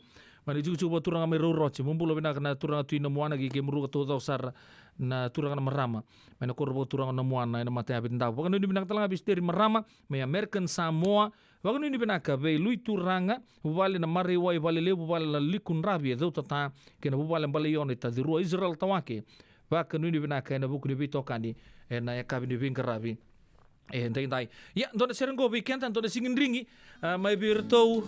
Mai na itikotiko vakaturaga mai Rauroci, mo bula vinaka na turaga Tui Namuana kei kemuru ka taucoko sara na turaga na marama mai na koro vakaturaga Namuana ena mata ya Vidadavu. Vakanuinui vinaka tale ga vei Steri Marama mai American Samoa. Vakanuinui vinaka vei Lui Turaga, vuvale na Mareiwai, vale levu, vuvale na Liku Dravi e Cautata, kei na vuvale Balaiona e Tacirua, Israel Tawake. Vakanuinui vinaka ena vuku ni veitokani ena yakavi ni veiqaravi e daidai. Ia, dua na sere qo vei keda, dua na sigidrigi, a, mai vei iratou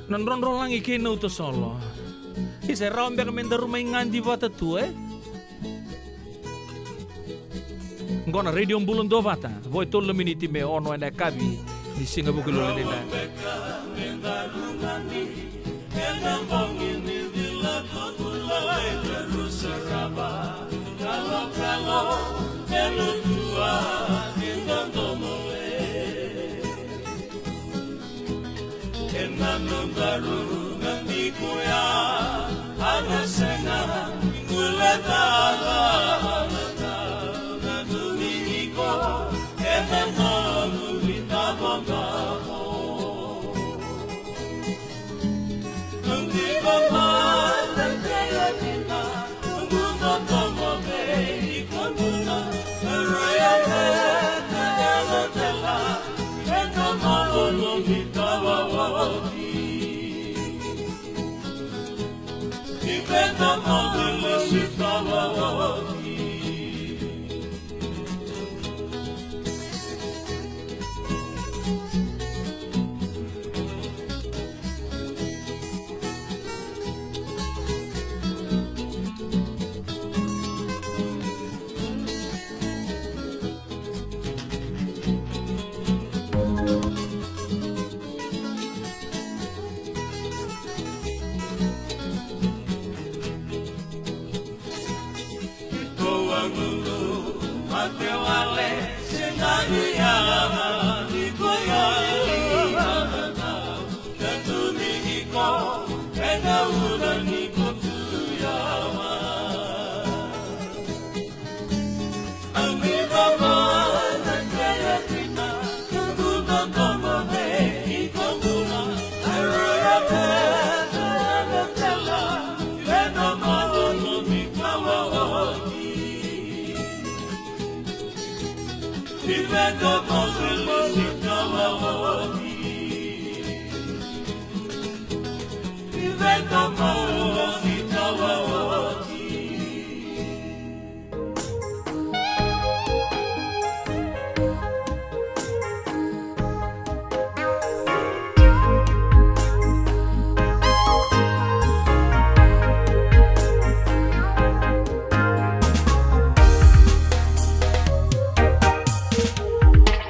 na Drodrolagi kei Nautasolo. Isa, e rawa beka me daru mai gadi vata tu, e? Qo na Radio Bula Duavata, vo e tolu na miniti me ono ena yakavi ni siga Vukelulu edaidai. Ena nodaru gadi koya, a na sega ni guilecava na Dominiko, ena nomu itavakava.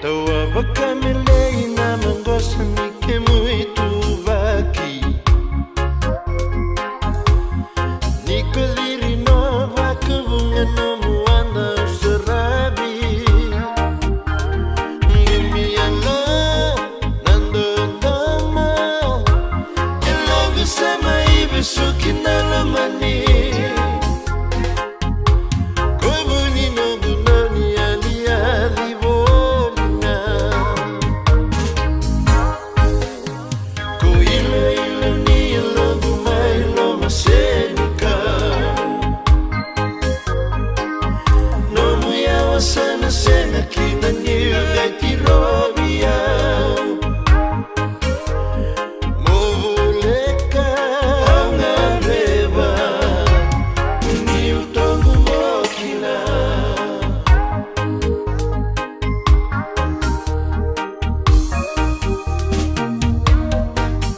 Tawa vakamelei na maqosa ni kemu ituvaki. Ni ko ciri no vakavuqa nomu wada saravi. Qimia ga na dodoma, e lako sa mai vesuki na lomani. Ko vu ni noqu nau ni yaliyaci voli ga. Ko iloilo ni yaloqu mai lomasenikau. Nomu yawa sa na sega kina ni veikirovi au. Mo voleka au gadreva ni utoqu mo kila.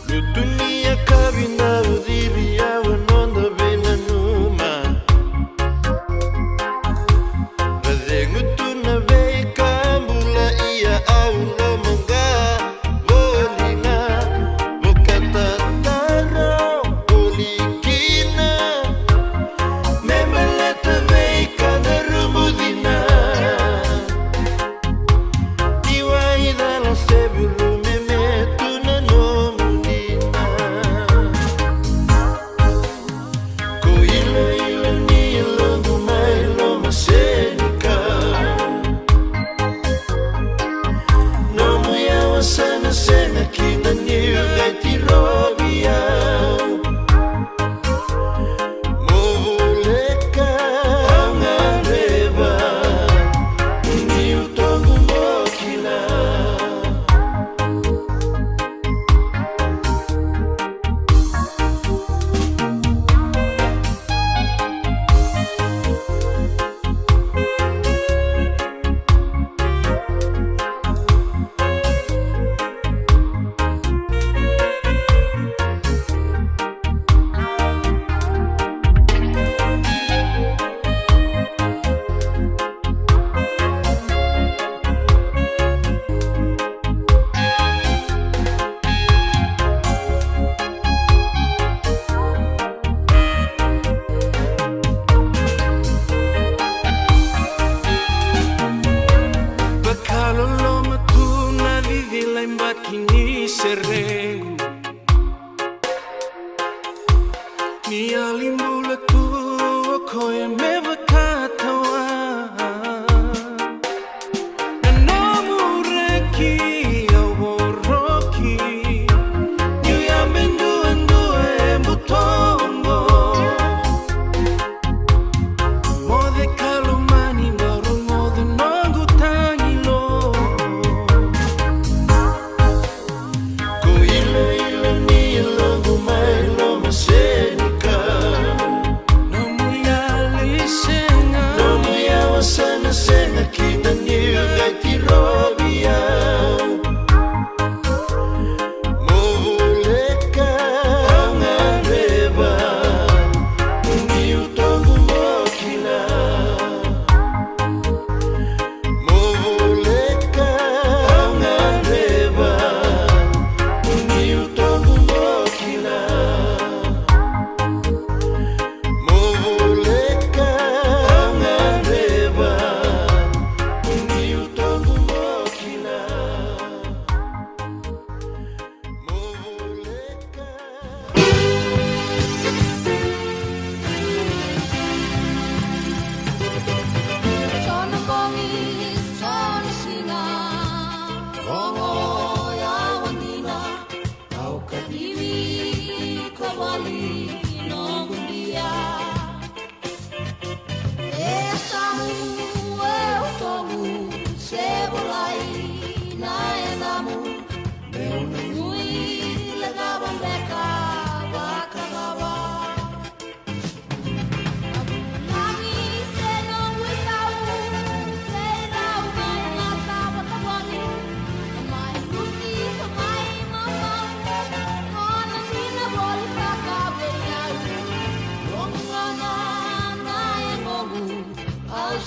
Lutu ni yakavi na uciri au a noda veinanuma. Na cegu tu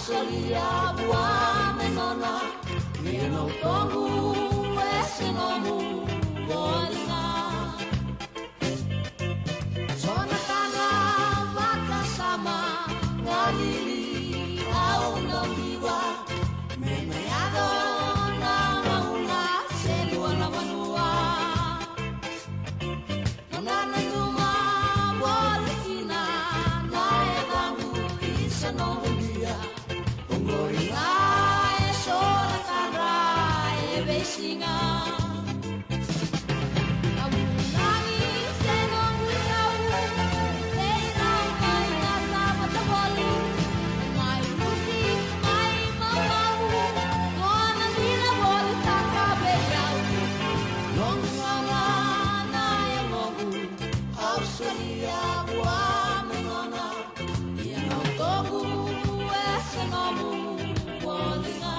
Solia vua me nona, ia na utoqu e se nomu voli ga. So na ka na vakasama, galili au na viva, me na yaco na gauna se lua na vanua. Nona nanuma voli kina na yacaqu, isa noqu lia. Oqori ga e so na ka e veisiga. Na vunagi se noqu icau, vei rau mai na savata voli. Mai rusi, mai maumau, nona dina volitaka vei au. Noqu gauna na yagoqu, au solia vua me nona, ia na utoqu e se nomu voli ga.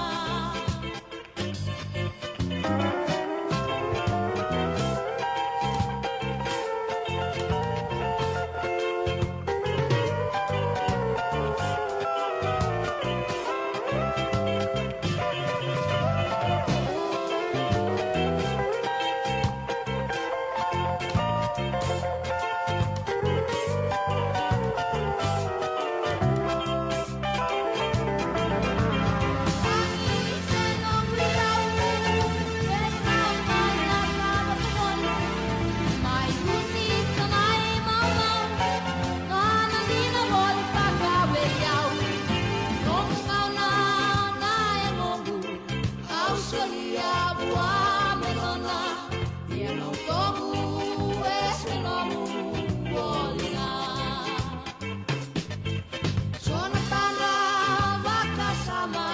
Au solia vua me nona, ia na utoqu e se nomu voli ga. So na ka na vakasama,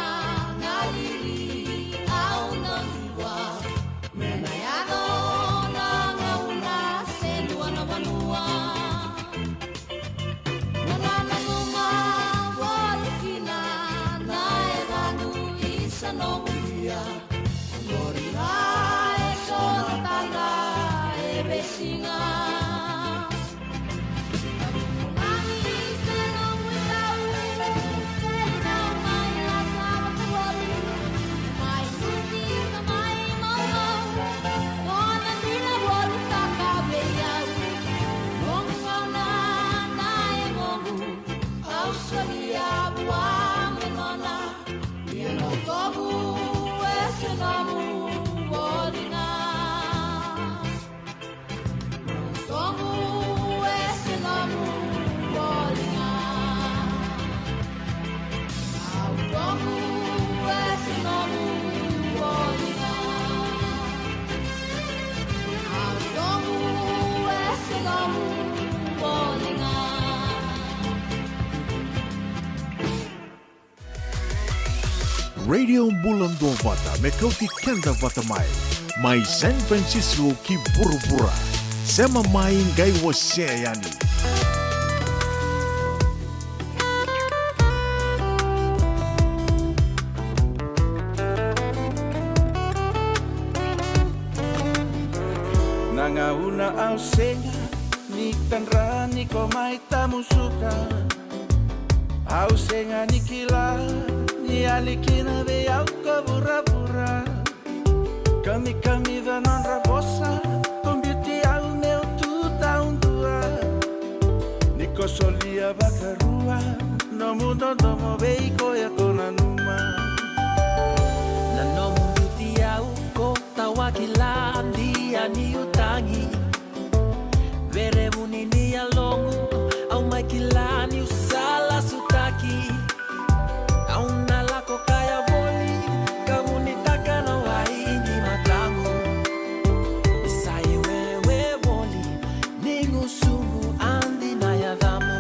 galili au na viva, me na yaco na gauna se lua na vanua. Mo na nanuma voli kina na yacaqu, isa noqu lia. Oqori ga e so na ka e veisiga. Au solia vua me nona, ia na utoqu e se nomu voli ga. Na utoqu e se nomu voli ga. Na utoqu e se nomu voli ga. Na utoqu e se nomu voli ga. Radio Bula Duavata me kauti keda vata mai. Mai San Francisco ki vuravura. Sema mai qai wasea yani. Na gauna au sega ni tadra ni ko mai tamusuka. Au sega ni kila ni yali kina vei au ko vuravura. Kamikamica nodra vosa, ko biuti au meu tu taudua. Ni ko solia vakarua nomu dodomo vei koya ko nanuma. Na nomu biuti au ko tawakila dia niu tagi. Verevuni ni yaloqu, au mai kila niu sa lasutaki. Au na lako kaya voli, ka vunitaka na wai ni mataqu. Ni sa iwewe voli, ni gusuqu adi na yacamu.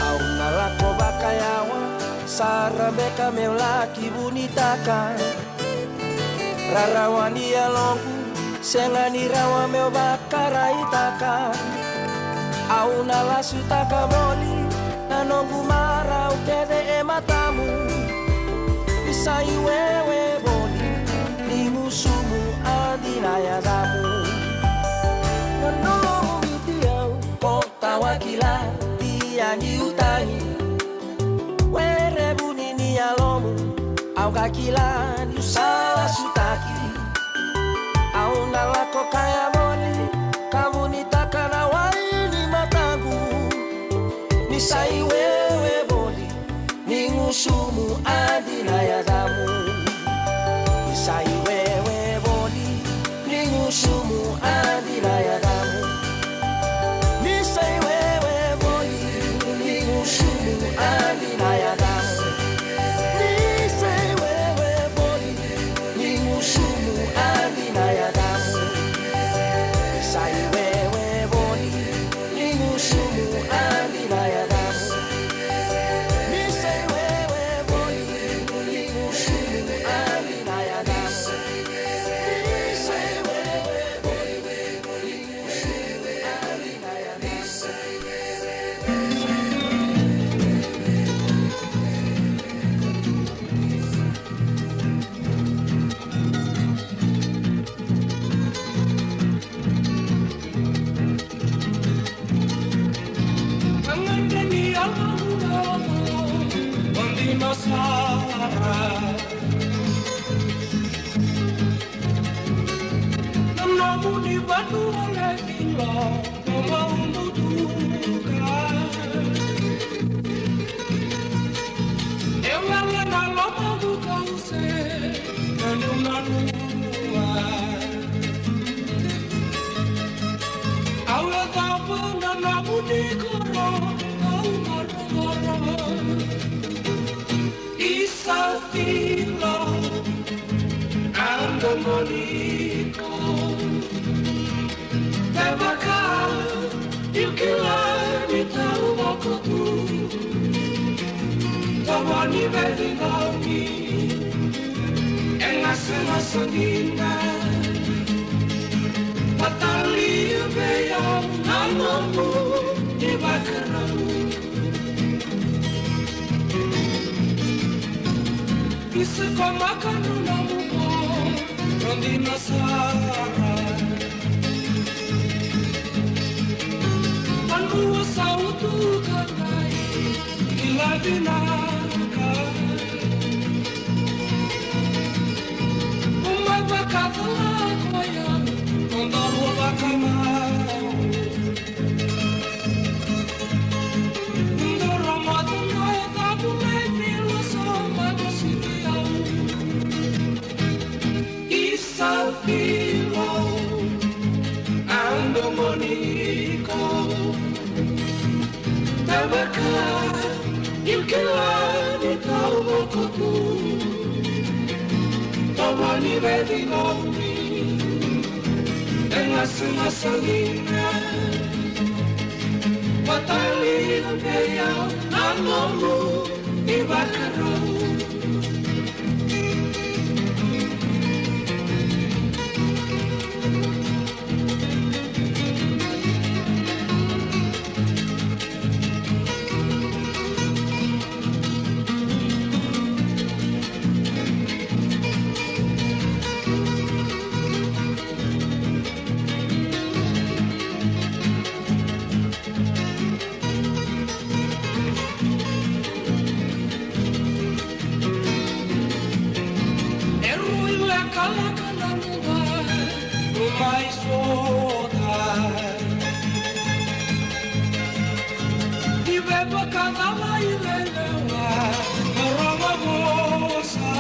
Au na lako vakayawa sara beka meu laki vunitaka. Rarawa ni yaloqu, sega ni rawa meu vakaraitaka. Au na lasutaka voli na noqu marau kece e matamu. Ni sa iwewe voli, ni gusumu a dina yacamu. Na nomu viti au, o tawakila, tia ni utagi. Were vuni ni yalomu, au ga kila niu sa lasutaki. Au na lako kaya voli, ka vunitaka na wai ni mataqu. Ni sa iwewe voli, ni gusumu a dina yacamu. Ni sa iwewe voli, ni gusumu a dina yacamu. Ni sa iwewe voli, ni gusumu a dina yacamu. Ni sa iwewe voli, ni gusumu a dina yacamu. Ni sa iwewe voli, ni gusumu a dina yacamu. Ni sa iwewe voli, ni gusumu a dina yacamu. Na nomuni vanua levu, lomamuni butuka. E wele na lomamuni, kau se nanuma. Au yacova na nomuni koro, au maroroi. Isa filo, au domoniko. Kevaka o kila ni taucoko tu, tovo ni veicikoni e gasegase dina. Vatalia vei au na nomuni vakarau. Isa ko makanu na muko, rodi na sara. Vanua sa utu ka dai, kila vinaka. Uma vakacala koya, nodaru vakamau. Kevaka o kila ni taucoko tu, tovo ni veicikoni e gasegase dina. Vatalia vei au na nomuni vakarau. E rui lekaleka na luva, mai sota. Ni veivakacalai lelewa, rogo vosa.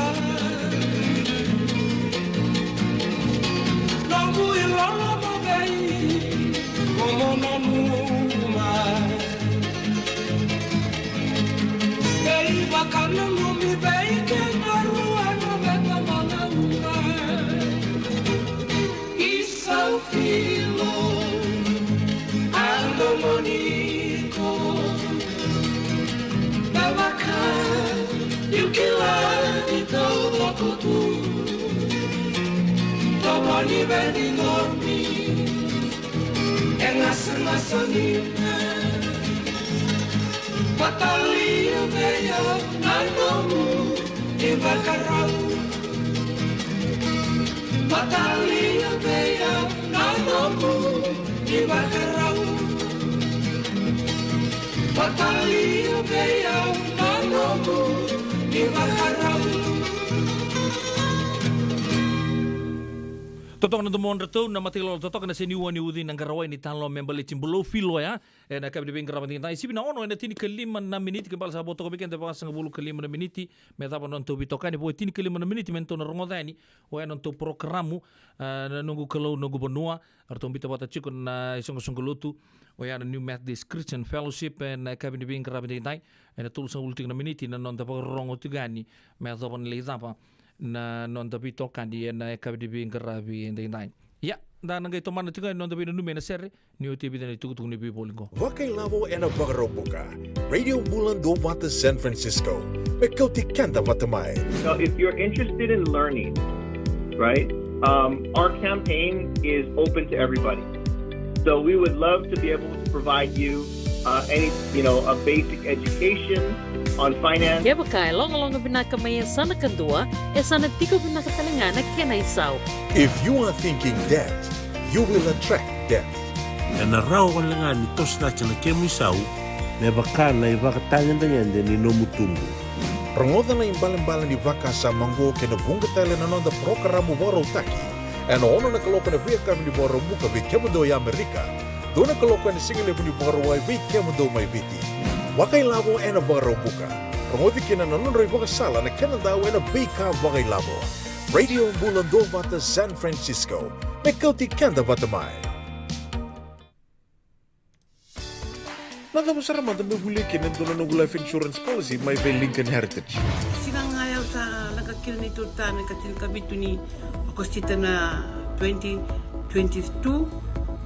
Noqu iloloma vei, komo nanuma. Veivakananumi vei keda rua na veitamalauga. Isa filo, au domoniko. Kevaka o kila ni taucoko tu, Ni vei ni nomi e gasagasa ni me. Vatalia vei au na nomu ivakarau. Vatalia vei au na nomu ivakarau. Vatalia vei au na nomu ivakarau. Totoka na domodratou na Matailolo, totoka na seniua ni uci na qarawai ni talo me baleti Bulou Filoya. Ena yakavi ni veiqaravi edaidai, sivi na ono ena tinikalima na miniti, ke bale sa vo toka vei keda e vasagavulu ka lima na miniti me cava na nodatou veitokani. Vo e tinikalima na miniti me datou na rogoca yani oya na nodatou porokaramu, ah, na Noqu Kalou Noqu Vanua. Eratou biuta vata tiko na isoqosoqo lotu oya na New Methodist Christian Fellowship ena yakavi ni veiqaravi edaidai. Ena tolusagavulu tiko na miniti na noda vakarorogo tiko yani me yacova ni lai cava na noda veitokani ena yakavi ni veiqaravi edaidai. Ia, da na qai tomana tiko yani na noda veinanumi ena sere ni oti e vica na itukutuku ni veivoli qo. Vakailavo ena Vakaraubuka. Radio Bula Duavata San Francisco, me kauti keda vata mai. So if you're interested in learning, right, um, our campaign is open to everybody. So we would love to be able to provide you, uh, any, you know, a basic education on finance. Kevaka e logaloga vinaka mai yasana kadua, e sa na tiko vinaka tale ga na kena isau. If you are thinking debt, you will attract debt. Ena rawa wale ga ni toso cake na kemu isau me vaka na ivakatagedegede ni nomu tubu. Rogoca na ibalebale ni vakasama oqo kei na vuqa tale na noda porokaramu vakarautaki ena ono na kaloko ena veiyakavi ni Vakaraubuka vei kemudou e Amerika, dua na kaloko ena sigalevu ni Vakarauwai vei kemudou mai Viti. Vakailavo ena Vakaraubuka. Rogoci kina na nodra ivakasala na kena dau ena veika vakailavo. Radio Bula Duavata San Francisco, me kauti keda vata mai. Na cava sara mada me volia kina e dua na noqu life insurance policy mai vei Lincoln Heritage? Siga ga ya au sa leqa kina neitou ritaya na ika tinikavitu ni Okosita na twenty twenty-two.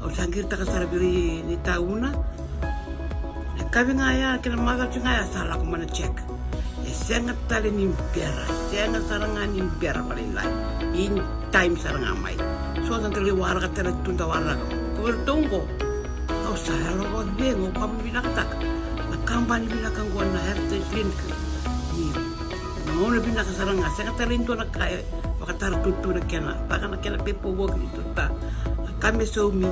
Au sa qiritaka sara vei ira na itauna. Na yakavi ga ya kei na macawa ga ya sa lako mai na check. E sega tale ni bera, sega sara ga ni bera vakalailai. In time sara ga mai. So sa da lai waraka tale tu, da waraka. Ko vei ratou oqo, au sa yalo vakacegu, au vakavinavinakataka na kabani vinaka oqo na Heritage Lincoln. Ni na gauna vinaka sara ga, sega tale ni dua na ka e vakatara tutu na kena, vaka na kena paperwork ni tuta. Na ka me saumi,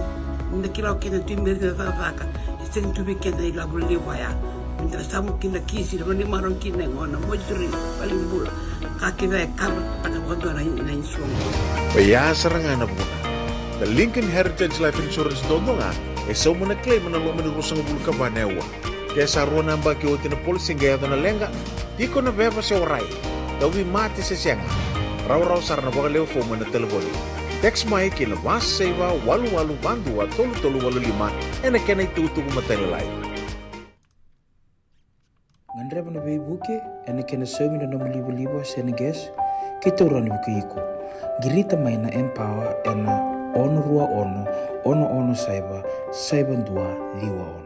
ni da kila o keda tu mai na cakacaka, e sega tu vei keda ilavo levu ya. Me da samu kina kisi, na vanua ni marau kina e gona, mortuary, valenibula. Ka kece e cover taka vakadua na, na insurance. Oya sara ga na vuna. Na Lincoln Heritage Life Insurance duadua ga e sauma na claim ena loma ni ruasagavulu ka va na aua. Ke sa rua na yabaki oti na policy qai yaco na leqa, tiko na veva se warai, tauvimate se sega, rawarawa sara na vakalewe fomu ena talevoni. Text mai ki na va saiva walu walu va dua tolu tolu walu lima ena kena itukutuku matailalai. Gadreva na veivuke ena kena saumi na nomu livaliva se na gas, keitou rawa ni vukei iko. Qirita mai na Empower ena ono rua ono, ono ono saiva, saiva dua ciwa ono.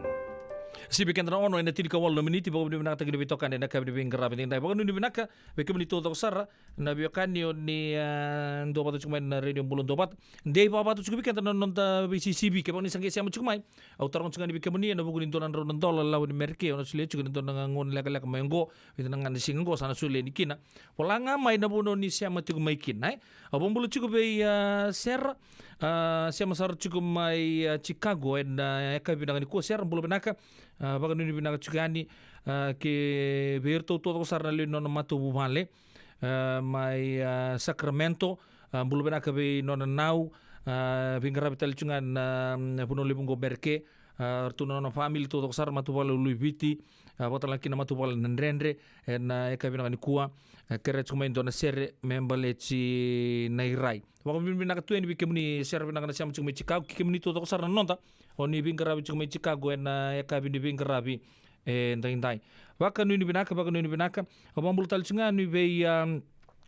Sivi keda na ono ena tinikawalu na miniti, vakavinavinakataki na veitokani ena yakavi ni veiqaravi edaidai. Vakanuinui vinaka vei kemuni taucoko sara na veiwekani o ni, ah, duavata tiko mai na Radio Bula Duavata. Dei vakavata tiko vei keda na noda veisisivi, kevaka ni sa qai sema tiko mai. Au taroga tiko ga ni vei kemuni ena vuku ni dua na drau na dola lawa ni Merike, au na solia tiko ena dua na gauna lekaleka mai oqo, vica na ga na siga oqo sa na solia yani kina. Vola ga mai na vanua ni sema tiko mai kina, e. Au vakabula tiko vei, ah, Sera, ah, sema sara tiko mai, ah, Chicago ena, ah, yakavi vinaka nikua. Sera, bula vinaka, ah, vakanuinui vinaka tiko yani, ah, ke vei iratou taucoko sara na lewe ni nona matavuvale, ah, mai, ah, Sacramento, ah, bula vinaka vei nona nau, ah, veiqaravi tale tiko ga na, mm, vanua levu oqo Merike, ah, ratou na nona family taucoko sara, matavuvale Uluiviti, ah, vakatalega kina matavuvale Nadredre, ena yakavi vinaka nikua, ah, kerea tiko mai e dua na sere me baleti Nairai. Vakavinavinaka tu yani vei kemuni, sere vinaka na sema tiko mai Chicago, kei kemuni taucoko sara na noda o ni veiqaravi tiko mai Chicago ena yakavi ni veiqaravi edaidai. Vakanuinui vinaka, vakanuinui vinaka. Au vakabula tale tiko ga yani vei, ah,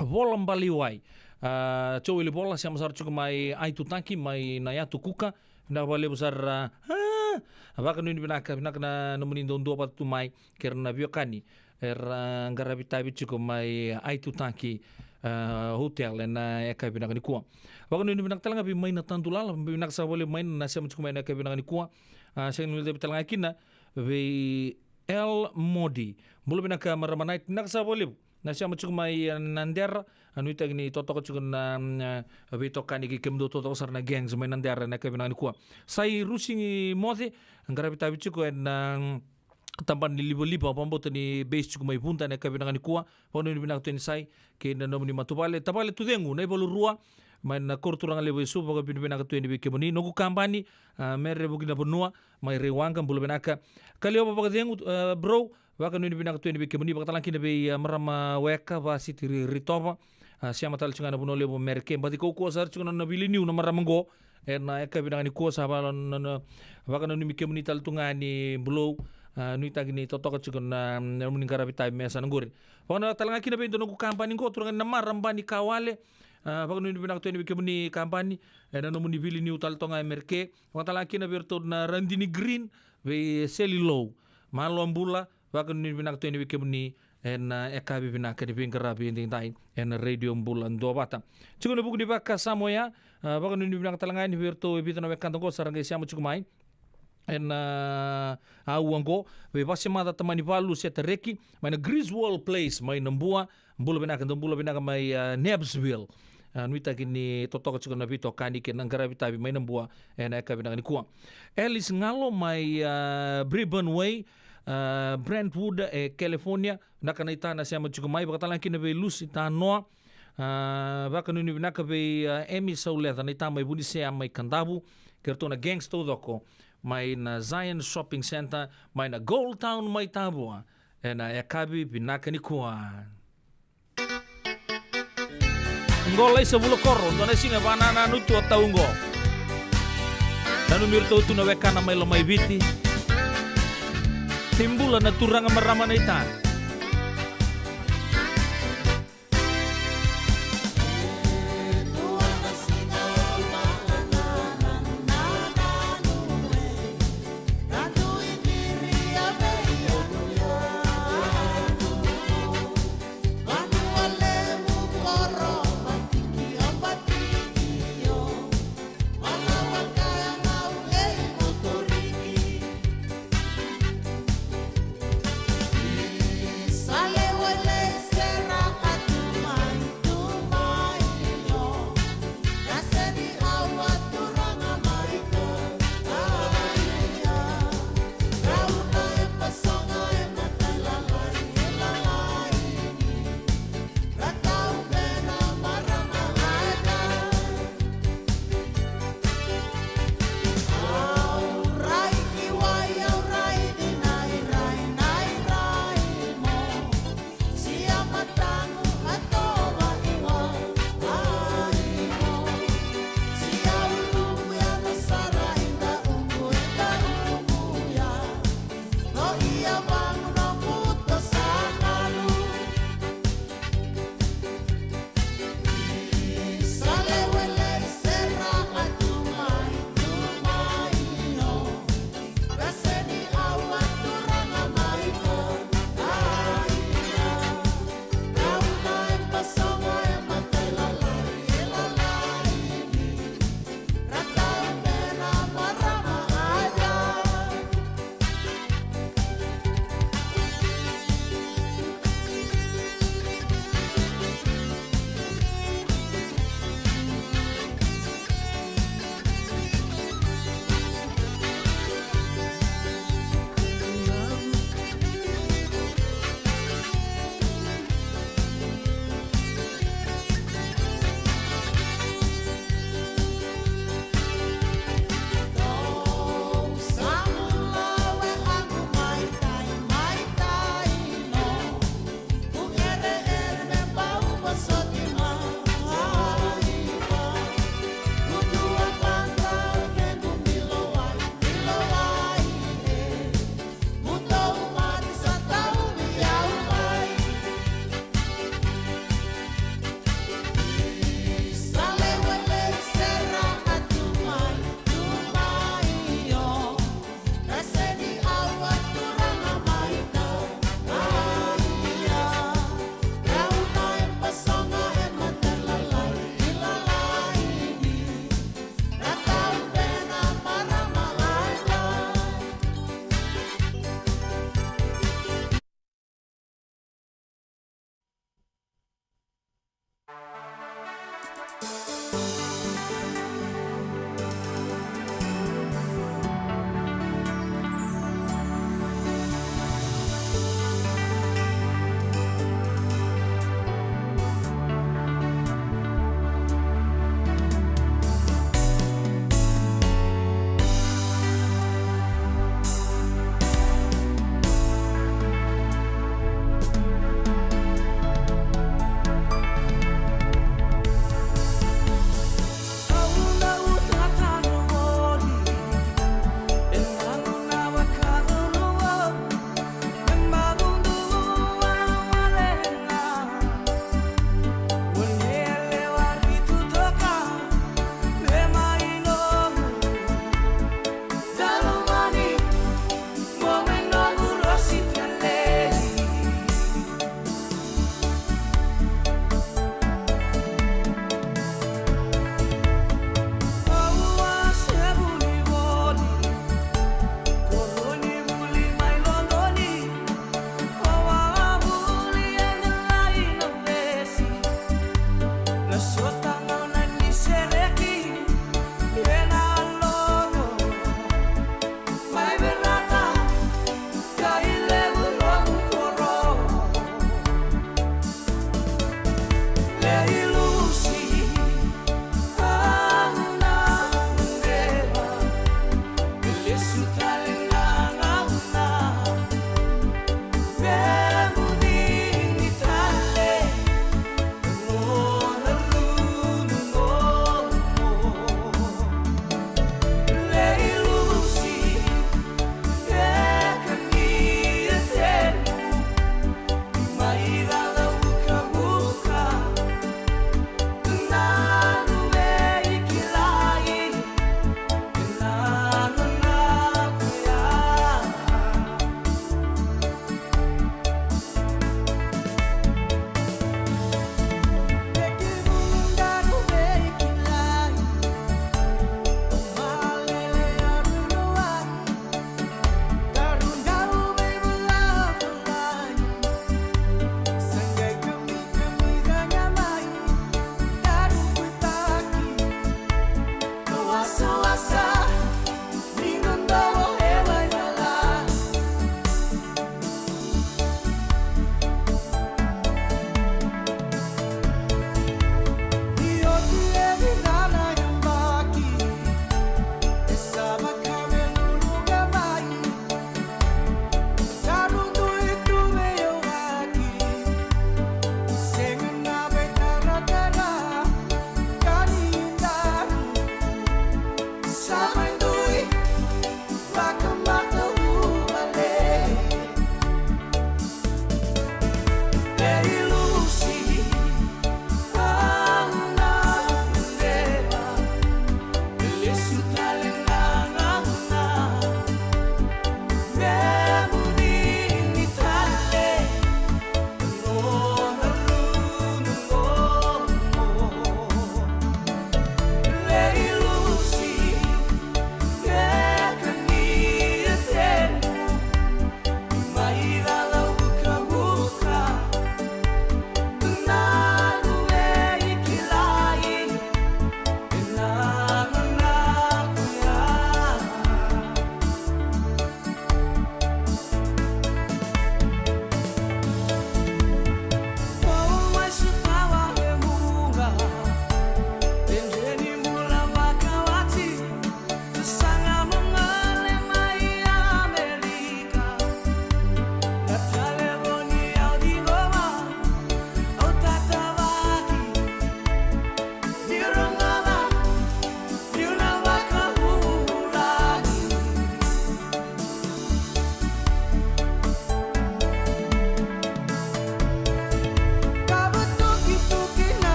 Vola Balaiwai. Ah, Joeli Vola, sema sara tiko mai Aitutaki, mai Nayatukuka. Vinaka vakalevu sara, ah, vakanuinui vinaka, vinaka na nomuni dau duavata tu mai kei ira na veiwekani era qaravi tavi tiko mai Aitutaki, a, Hotel ena yakavi vinaka nikua. Vakanuinui vinaka tale ga vei Maina Tadulala, vinaka saka vakalevu Maina na sema tiko mai ena yakavi vinaka nikua. A, sega ni guilecavi tale ga kina vei El Modi. Bula vinaka marama Night, vinaka saka vakalevu. Na sema tiko mai, e, Nadera, a, nuitaki ni totoka tiko na, mm, e, veitokani kei kemudou totoka sara na gangs mai Nadera ena yakavi vinaka nikua. Sai Rusi Moce, qaravi tavi tiko ena, mm, tabana ni livaliva, vakabauta ni base tiko mai Vuda ena yakavi vinaka nikua. Vakanuinui vinaka tu yani Sai, kei na nomuni matavuvale. Tavale Tucegu, Naivalurua, mai na koro turaga levu e Suva, vakanuinui vinaka tu yani vei kemuni. Noqu kabani, a, Mere Vukinavanua, mai Raiwaqa, bula vinaka. Kaliova Vakacegu, a, bro, vakanuinui vinaka tu yani vei kemuni, vakatalega kina vei, a, marama Weka, Vasiti Ri-, Ritova, a, sema tale tiko ga na Vanua Levu Mereke, baci kaukaua sara tiko na nona veiliu na marama qo, ena yakavi vinaka nikua sa vaka na, na, vakananumi kemuni tale tu ga ni Bulou, a, nuitaki ni totoka tiko na, na nomuni qaravi tavi me yasana qori. Vakatalega kina vei dua noqu kabani qo, turaga ni Namara, Bani Kawale, a, vakanuinui vinaka tu yani vei kemuni kabani, ena nomuni veiliu tale tu ga e Mereke, vakatalega kina vei iratou na Radini Green, vei Seli Lou, malo bula, vakanuinui vinaka tu yani vei kemuni, ena, a, yakavi vinaka ni veiqaravi edaidai, ena Radio Bula Duavata. Tiko ena vuku ni vakasamoya, a, vakanuinui vinaka tale ga yani vei iratou e vica na wekada qo sa ra qai sema tiko mai. Ena, a, aua qo, vei Vasemaca Tamanivalu Setareki, mai na Griswold Place, mai Nabua, bula vinaka, dou bula vinaka mai, a, Nabbsville. A, nuitaki ni totoka tiko na veitokani kei na qaravi tavi mai Nabua, ena yakavi vinaka nikua. Alice Galo mai, a, Brisbane Way, a, Brentwood, e California, vinaka na ita na sema tiko mai, vakatalega kina vei Lucy Tanoa, a, vakanuinui vinaka vei, a, Emi Sauleca na ita mai Vunisea mai Kadavu, kei iratou na gangs taucoko, mai na Zion Shopping Centre, mai na Gold Town mai Tavua, ena yakavi vinaka nikua. Qo Laisa Vulakoro, dua na siga e vakanananu tu o tau qo. Nanumi iratou tu na wekana mai Lomaiviti. Ni bula na turaga marama na ita.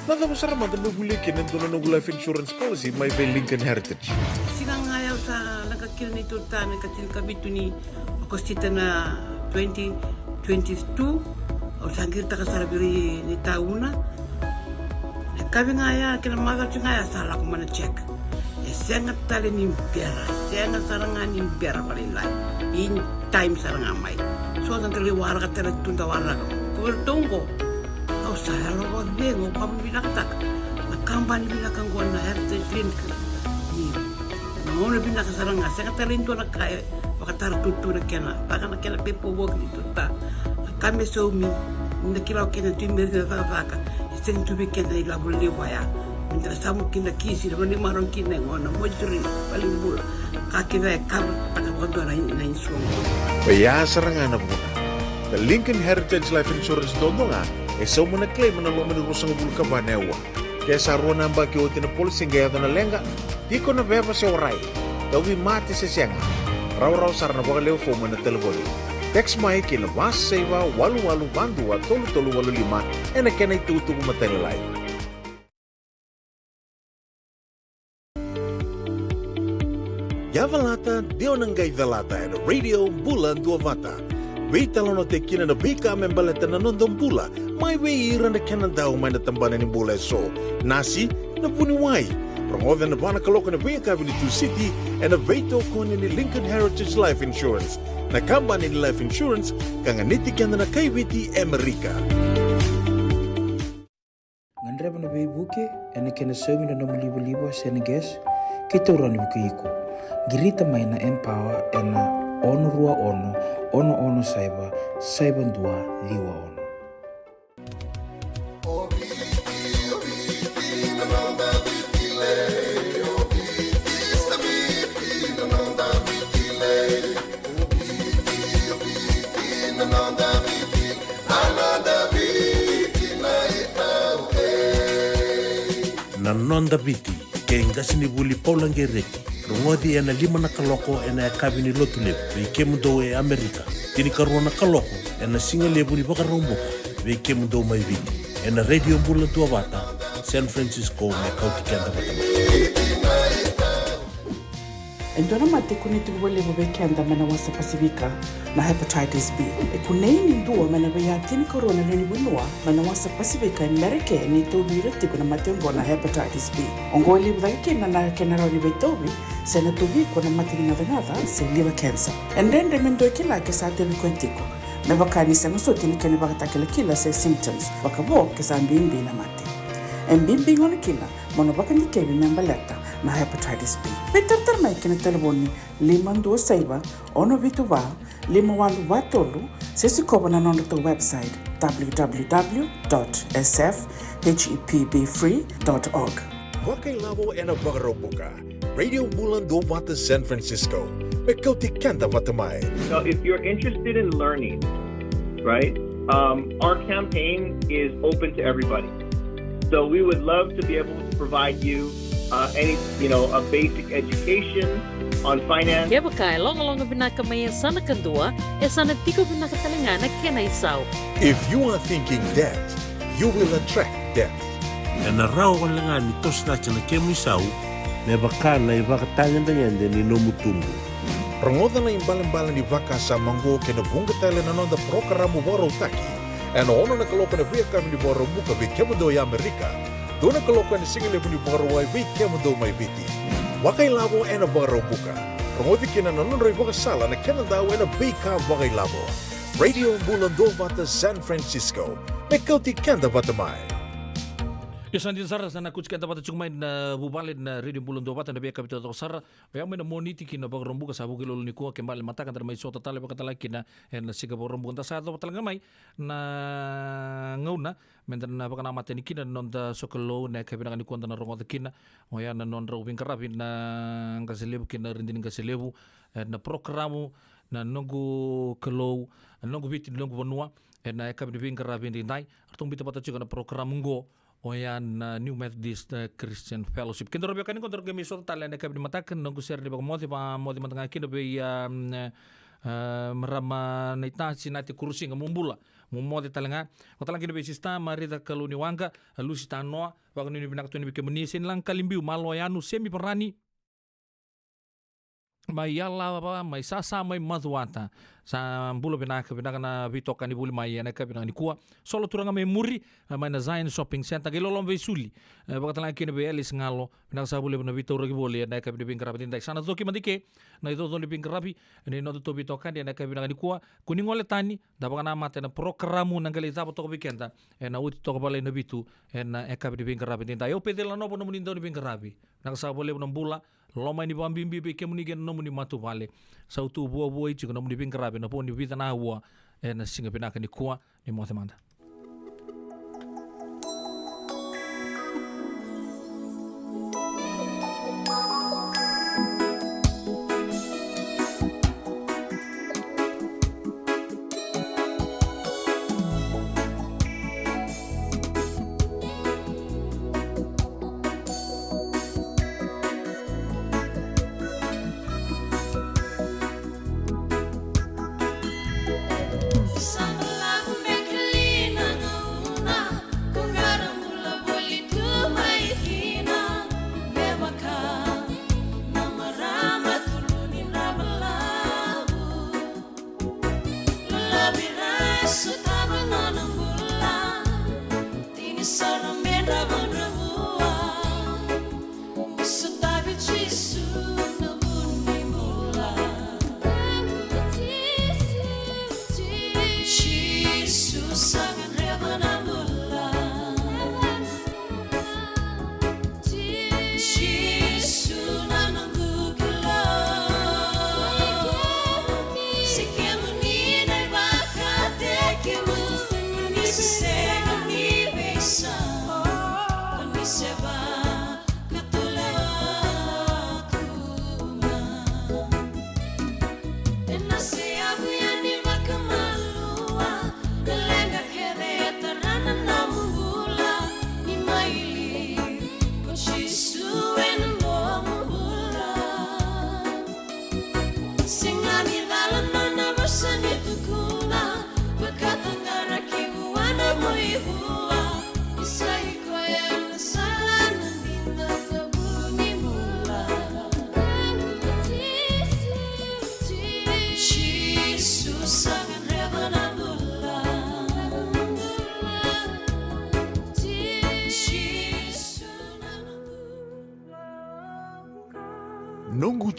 Na cava sara mada me volia kina e dua na noqu life insurance policy mai vei Lincoln Heritage? Siga ga ya au sa leqa kina na itutu ni ka tinikavitu ni Okosita na twenty twenty-two. Au sa qiritaka sara vei ira ni tauna. Na kavi ga ya kei na macawa ga ya sa lako mai na check. E sega tale ni bera, sega sara ga ni bera vakalailai. In time sara ga mai. So da lai waraka tale tu da waraka. Ko vei ratou qo. Au sa yalo vakacegu, au ka vinakataka. Na kabani vinaka qo na Heritage Clinic. Ni na gauna vinaka sara ga, sega tale ni dua na ka e vakatara tutu na kena, vaka na kena paperwork ni tuta. Na ka me saumi, ni na kila o kena tu i meri na cakacaka. E sega ni tu vei keda ilavo levu ya. Me da na samu kina kisi, na vale ni marau kina e gona, mortuary, valenibula. Ka kece e cover taka vakadua na, na insurance. Oya sara ga na vuna. Na Lincoln Heritage Life Insurance duadua ga e sauma na claim ena loma ni ruasagavulu ka va na aua. Ke sa rua na yabaki oti na policy qai yaco na leqa, tiko na veva se warai, tauvimate se sega. Rawarawa sara na vakalewe fomu ena talevoni. Text mai ki na va saiva walu walu va dua tolu tolu walu lima ena kena itukutuku matailalai. Yavalata, de o na qai calata ena Radio Bula Duavata. Veitalanoataki kina na veika me baleta na noda bula, mai vei ira na kena dau mai na tabana ni bula eso. Nasi, na vuniwai. Rogoca ena va na kaloko ena veiyakavi ni Tusiti, ena veitokoni ni Lincoln Heritage Life Insurance. Na kabani ni life insurance ka ganiti keda na kai Viti e Amerika. Gadreva na veivuke ena kena saumi na nomu livaliva se na gas, keitou rawa ni vukei iko. Qirita mai na Empower ena ono rua ono, ono ono saiva, saiva dua ciwa ono. Na Noda Viti, kei qasenivuli Paula Qereti, rogoci ena lima na kaloko ena yakavi ni Lotulevu, vei kemudou e Amerika, tinikarua na kaloko ena sigalevu ni Vakaraubuka, vei kemudou mai Viti, ena Radio Bula Duavata, San Francisco, me kauti keda vata mai. E dua na mate e kunei tiko vakalevu vei keda mai na wasa Pasifika na hepatitis B. E kunei ni dua mai na veiya tinikarua na lewe ni vanua mai na wasa Pasifika e Merika ni tauvi ira tiko na mate oqo na hepatitis B. Oqo e levu cake kina na kena rawa ni veitauvi se na tauvi iko na mate ni gacagaca se liver cancer. E dredre me dua e kila ke sa tauvi koya tiko. Me vaka ni sega soti na kena ivakatakilakila se symptoms, vakavo ke sa bibi na mate. E bibi gona kina mo na vakadikevi me baleta na hepatitis B. Veitaratara mai ki na talevoni lima dua saiva, ono vitu va, lima walu va tolu, se sikova na nodratou website, w w w dot s f h e p b free dot org. Vakailavo ena Vakaraubuka. Radio Bula Duavata San Francisco. Me kauti keda vata mai. So if you're interested in learning, right, um, our campaign is open to everybody. So we would love to be able to provide you, uh, any, you know, a basic education on finance. Kevaka e logaloga vinaka mai e yasana kadua, e sa na tiko vinaka tale ga na kena isau. If you are thinking debt, you will attract debt. Ena rawa wale ga ni toso cake na kemu isau me vaka na ivakatagedegede ni nomu tubu. Rogoca na ibalebale ni vakasama oqo kei na vuqa tale na noda parokaramu vakarautaki ena ono na kaloko ena veiyakavi ni Vakaraubuka vei kemudou e Amerika, dua na kaloko ena sigalevu ni Vakarauwai vei kemudou mai Viti. Vakailavo ena Vakaraubuka. Rogoci kina na nodra ivakasala na kenadau ena veika vakailavo. Radio Bula Duavata San Francisco. Me kauti keda vata mai. Io, sa dina sara, sa na kauti keda vata tiko mai na vuvale na Radio Bula Duavata na veiyakavi taucoko sara. Oya mai na Moniti ki na Vakaraubuka, sa vuki lolo nikua, ke bale mataka da na mai sota tale vakatale kina ena siga Vakaraubuka. Da sa yacova tale ga mai na gauna me da na vakanamata yani kina na noda sokalou ena yakavi vinaka nikua da na rogoca kina. Oya na nodrau veiqaravi na qase levu kei na ridini qase levu, e, na parokaramu na Noqu Kalou, na Noqu Viti, na Noqu Vanua, ena yakavi ni veiqaravi edaidai. Ratou biuta vata tiko na parokaramu oqo, oya na New Methodist, e, Christian Fellowship. Kedaru veiwekani qo daru qai mai sota tale ena yakavi ni mataka, na noqu sere ni vakamoce, vakamoce mada ga kina vei, a, e, marama Naitasi Nati Kurusiga, mo bula, mo moce tale ga. Vakatalega kina vei Sista Marica Kalouniwaqa, a Lusi Tanoa, vakanuinui vinaka tu yani vei kemuni, Senilaga Kalibiu, Malo Yanu, Semi Varani, mai Yalava, mai Sasa, mai Macuata. Sa bula vinaka, vinaka na veitokani voli mai ena yakavi vinaka nikua. Solo turaga mai muri, e, mai na Zion Shopping Centre, qai loloma veisuli. E, vakatalega kina vei Alice Galo, vinaka sara vakalevu na veitauraki voli ena yakavi ni veiqaravi edaidai. Sa na coki mada i ke na icoco ni veiqaravi ni nodatou veitokani ena yakavi vinaka nikua. Kua ni gole tani, da vakanamata ena parokaramu na qai lai cava toka vei keda ena oti toka vale na vitu ena yakavi ni veiqaravi edaidai. Au Peceli Nanovo, nomuni dau ni veiqaravi. Vinaka sara vakalevu na bula. Loloma yani vakabibi vei kemuni kei na nomuni matavuvale. Sa tu vuavuai tiko na nomuni veiqaravi ena vo ni vica na aua ena siga vinaka nikua. Ni moce mada.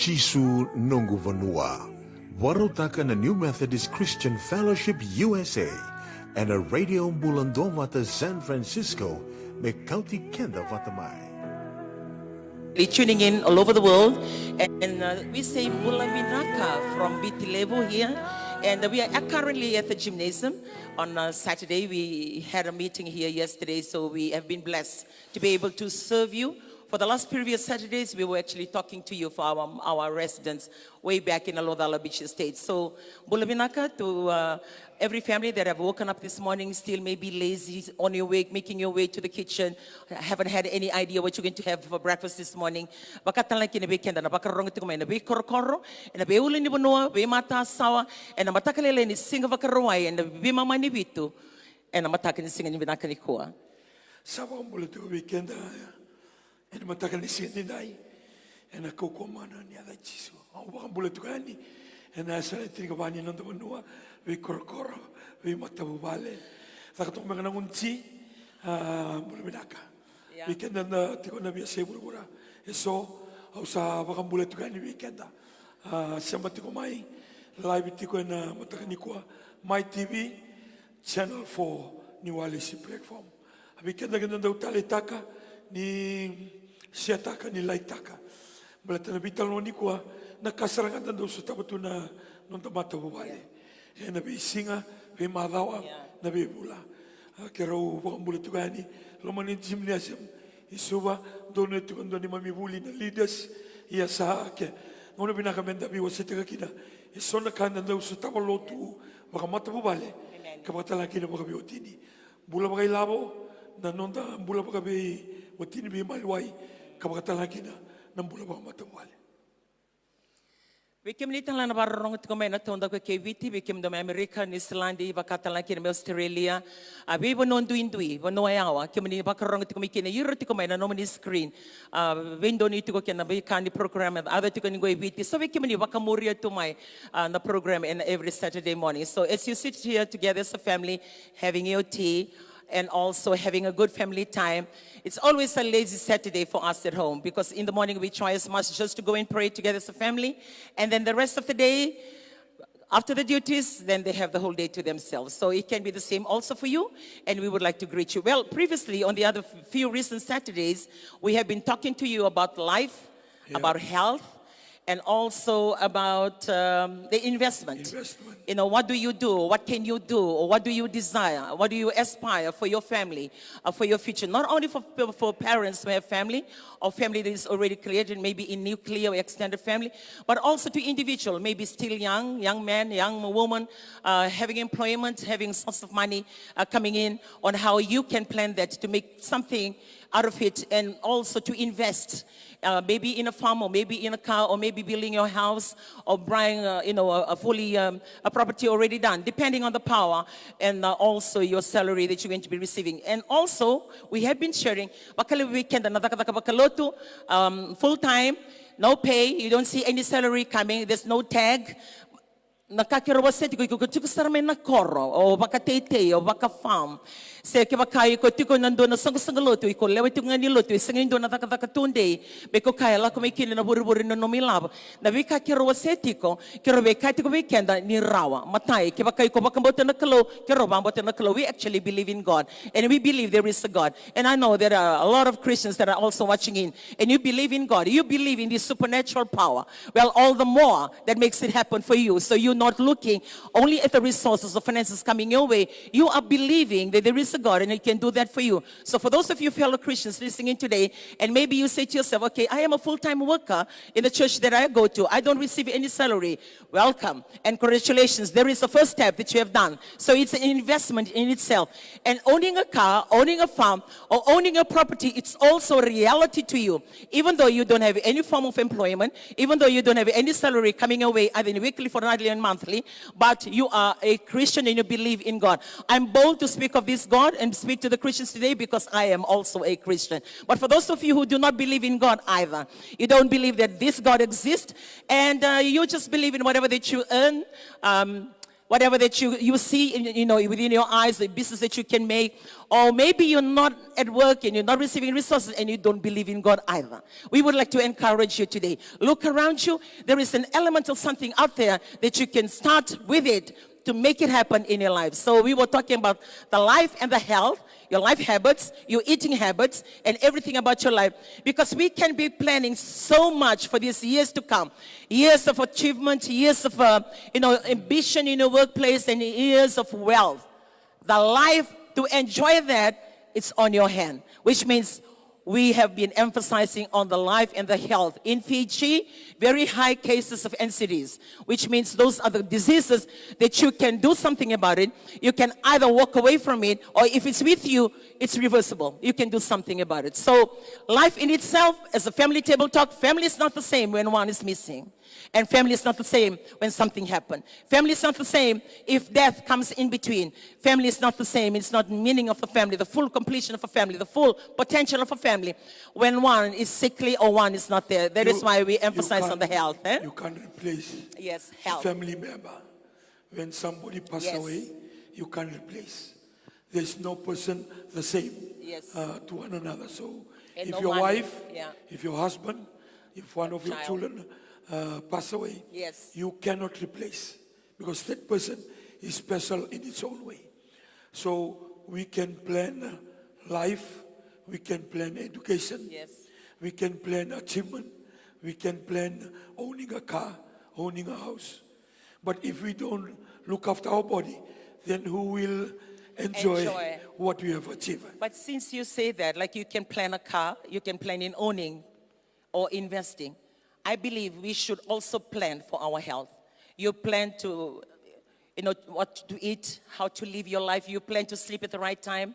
Jisu noqu vanua. Vakarautaka na New Methodist Christian Fellowship U S A ena Radio Bula Duavata San Francisco, me kauti keda vata mai. Be tuning in all over the world, and uh, we say bula vinaka from Viti Levu here, and we are currently at the gymnasium. On uh, Saturday, we had a meeting here yesterday, so we have been blessed to be able to serve you. For the last previous Saturdays, we were actually talking to you for our, our residents way back in Alothala Beach Estate. So, bula vinaka to uh, every family that have woken up this morning, still maybe lazy, on your way, making your way to the kitchen, haven't had any idea what you're going to have for breakfast this morning. Vakatalega kina vei keda na vakarorogo tiko mai na veikorokoro, ena veiulunivanua, veimatasawa, ena mataka lailai ni siga Vakarauwai, ena veimama ni vitu, ena mataka ni siga ni vinaka nikua. Sa vakabula tiko vei keda ena mataka ni siga nidai, ena kaukauwa mana ni yaca i Jisu. Au vakabula tiko yani ena yasana e tinikava ni noda vanua, veikorokoro, veimatavuvale. Caka toka mai ga na gunu ti, a, bula vinaka. Ia. Vei keda na tiko na veiyasai vuravura eso, au sa vakabula tiko yani vei keda. A, sema tiko mai, live tiko ena mataka nikua, Mai T V, Channel four, New Alice Platform. A vei keda keda dau taleitaka ni share-taka, ni like-taka. Baleta na veitalanoa nikua, na ka sara ga da dau sotava tu na noda matavuvale. Ena veisiga, veimacawa, na veivula. A, keirau vakabula tiko yani, loma ni gymnasium i Suva, donuya tiko dua neimami vuli na leaders, ia sa ke. Gauna vinaka meda veiwasetaka kina eso na ka da dau sotava lotu vakamatavuvale, ka vakatalega kina vakaveiwatini. Bula vakailavo na noda bula vakaveiwatini veimaliwai, ka vakatalega kina na bula vakamatavuvale. Vei kemuni tale na vakarorogo tiko mai na taudaku e kei Viti, vei kemudou mai Amerika, Niusiladi, vakatalega kina mai Australia, a, veivanua duidui, vanua yawa, kemuni vakarorogo tiko mai kina, ira tiko mai na nomuni screen. A, veidonui tiko kei na veika ni program e yaco tiko ni qo e Viti. So vei kemuni vakamuria tu mai, a, na program ena every Saturday morning. So as you sit here together as a family, having your tea, and also having a good family time. It's always a lazy Saturday for us at home because in the morning we try as much just to go and pray together as a family. And then the rest of the day, after the duties, then they have the whole day to themselves. So it can be the same also for you, and we would like to greet you. Well, previously, on the other f- few recent Saturdays, we have been talking to you about life, about health, and also about um, the investment. Investment. You know, what do you do? What can you do? Or what do you desire? What do you aspire for your family, uh, for your future? Not only for, for parents who have family, or family that is already created, maybe in nuclear or extended family, but also to individual, maybe still young, young man, young woman, uh, having employment, having source of money uh, coming in, on how you can plan that to make something out of it, and also to invest, uh, maybe in a farm, or maybe in a car, or maybe building your house, or buying, uh, you know, a, a fully um, a property already done, depending on the power and uh, also your salary that you're going to be receiving. And also, we have been sharing, vakalevu vei keda na cakacaka vakalotu, um, full time, no pay, you don't see any salary coming, there's no tag. Na ka keirau wasea tiko, iko tiko sara mai na koro, o vakateitei, o vakafarm. Se kevaka iko tiko na dua na soqosoqo lotu, iko lewe tiko ga ni lotu, e sega ni dua na cakacaka tudei me ko kaya lako mai kina na vurevure na nomu ilavo. Na veika keirau wasea tiko, keirau veikaya tiko vei keda ni rawa. Matai, kevaka iko vakabauta na Kalou, keirau vakabauta na Kalou. We actually believe in God, and we believe there is a God. And I know there are a lot of Christians that are also watching in, and you believe in God. You believe in this supernatural power. Well, all the more that makes it happen for you. So you're not looking only at the resources or finances coming your way. You are believing that there is a God and He can do that for you. So for those of you fellow Christians listening in today, and maybe you say to yourself, "Okay, I am a full-time worker in the church that I go to. I don't receive any salary." Welcome and congratulations. There is the first step that you have done. So it's an investment in itself. And owning a car, owning a farm, or owning a property, it's also a reality to you. Even though you don't have any form of employment, even though you don't have any salary coming your way, either weekly, fortnightly, and monthly, but you are a Christian and you believe in God. I'm bold to speak of this God and speak to the Christians today because I am also a Christian. But for those of you who do not believe in God either, you don't believe that this God exists, and uh, you just believe in whatever that you earn, um, whatever that you, you see in, you know, within your eyes, the business that you can make, or maybe you're not at work and you're not receiving resources and you don't believe in God either. We would like to encourage you today. Look around you. There is an elemental something out there that you can start with it to make it happen in your life. So we were talking about the life and the health, your life habits, your eating habits, and everything about your life. Because we can be planning so much for these years to come. Years of achievement, years of, uh, you know, ambition in your workplace, and years of wealth. The life to enjoy that, it's on your hand, which means we have been emphasizing on the life and the health. In Fiji, very high cases of N C Ds, which means those are the diseases that you can do something about it. You can either walk away from it, or if it's with you, it's reversible. You can do something about it. So, life in itself, as a family table talk, family is not the same when one is missing. And family is not the same when something happened. Family is not the same if death comes in between. Family is not the same. It's not meaning of a family, the full completion of a family, the full potential of a family when one is sickly or one is not there. That is why we emphasize on the health. Eh? You can't replace, yes, health, family member. When somebody pass, yes, away, you can't replace. There's no person the same, yes, uh, to one another. So, and if no your money, wife, yeah, if your husband, if one of your child, children, uh, pass away, yes, you cannot replace, because that person is special in its own way. So we can plan life, we can plan education, yes, we can plan achievement, we can plan owning a car, owning a house. But if we don't look after our body, then who will enjoy, enjoy what we have achieved? But since you say that, like, you can plan a car, you can plan in owning or investing, I believe we should also plan for our health. You plan to, you know, what to eat, how to live your life. You plan to sleep at the right time.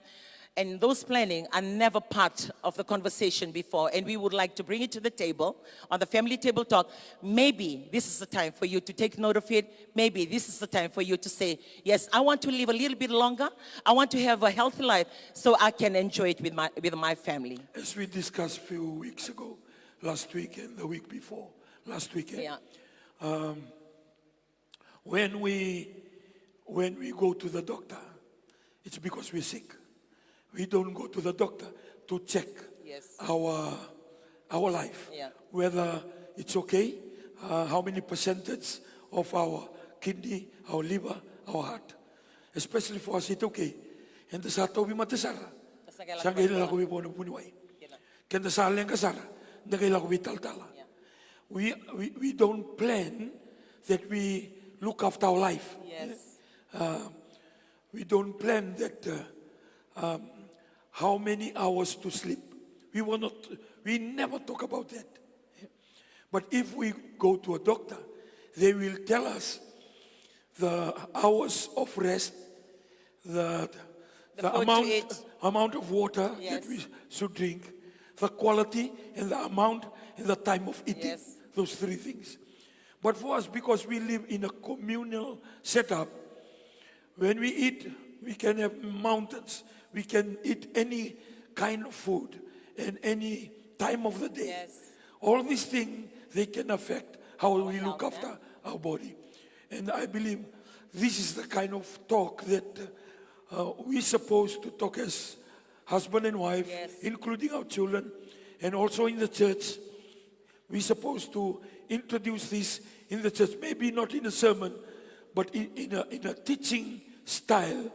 And those planning are never part of the conversation before. And we would like to bring it to the table on the family table talk. Maybe this is the time for you to take note of it. Maybe this is the time for you to say, "Yes, I want to live a little bit longer. I want to have a healthy life so I can enjoy it with my, with my family." As we discussed a few weeks ago, last week and the week before, last weekend, yeah, um, when we, when we go to the doctor, it's because we're sick. We don't go to the doctor to check, yes, our, our life, yeah, whether it's okay, uh, how many percentage of our kidney, our liver, our heart. Especially for us iTaukei, eda sa tauvimate sara. Sa qai lako vei vua na vuniwai. Keda sa leqa sara, da qai lako vei talatala. Yeah. We, we, we don't plan that we look after our life. Yes. Uh, we don't plan that, uh, um, how many hours to sleep. We were not, we never talk about that. But if we go to a doctor, they will tell us the hours of rest, the, the, the food to eat, amount, amount of water that, yes, we should drink, the quality and the amount and the time of eating. Yes. Those three things. But for us, because we live in a communal setup, when we eat, we can have mountains. We can eat any kind of food and any time of the day. Yes. All these things, they can affect how we look after our body. And I believe this is the kind of talk that, uh, we supposed to talk as husband and wife, yes, including our children, and also in the church. We supposed to introduce this in the church, maybe not in a sermon, but in, in a, in a teaching style.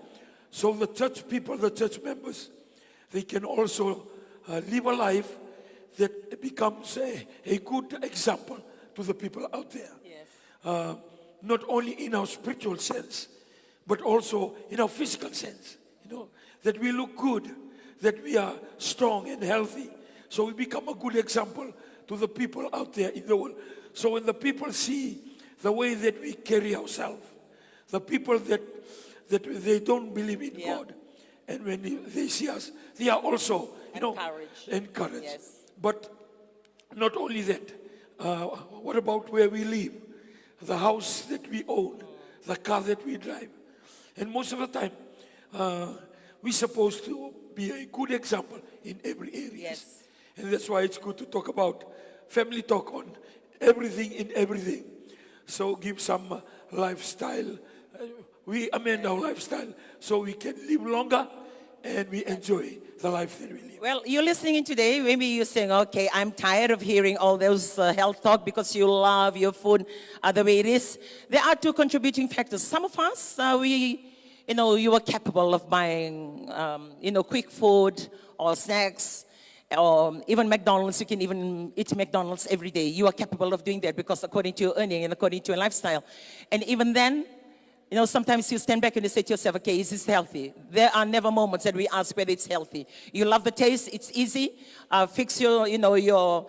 So the church people, the church members, they can also, uh, live a life that becomes a, a good example to the people out there. Yes. Uh, not only in our spiritual sense, but also in our physical sense, you know, that we look good, that we are strong and healthy. So we become a good example to the people out there in the world. So when the people see the way that we carry ourselves, the people that, that they don't believe in, yeah, God, and when they see us, they are also, you know, encouraged. Encouraged. Yes. But not only that, uh, what about where we live? The house that we own, the car that we drive. And most of the time, uh, we're supposed to be a good example in every area. Yes. And that's why it's good to talk about family talk on everything in everything. So give some, uh, lifestyle We amend our lifestyle so we can live longer and we enjoy the life that we live. Well, you're listening in today, maybe you're saying, "Okay, I'm tired of hearing all those uh, health talk because you love your food uh, the way it is." There are two contributing factors. Some of us, uh, we, you know, you are capable of buying, um, you know, quick food or snacks, or even McDonald's. You can even eat McDonald's every day. You are capable of doing that because according to your earning and according to your lifestyle. And even then, you know, sometimes you stand back and you say to yourself, "Okay, is this healthy?" There are never moments that we ask whether it's healthy. You love the taste, it's easy. Uh, fix your, you know, your,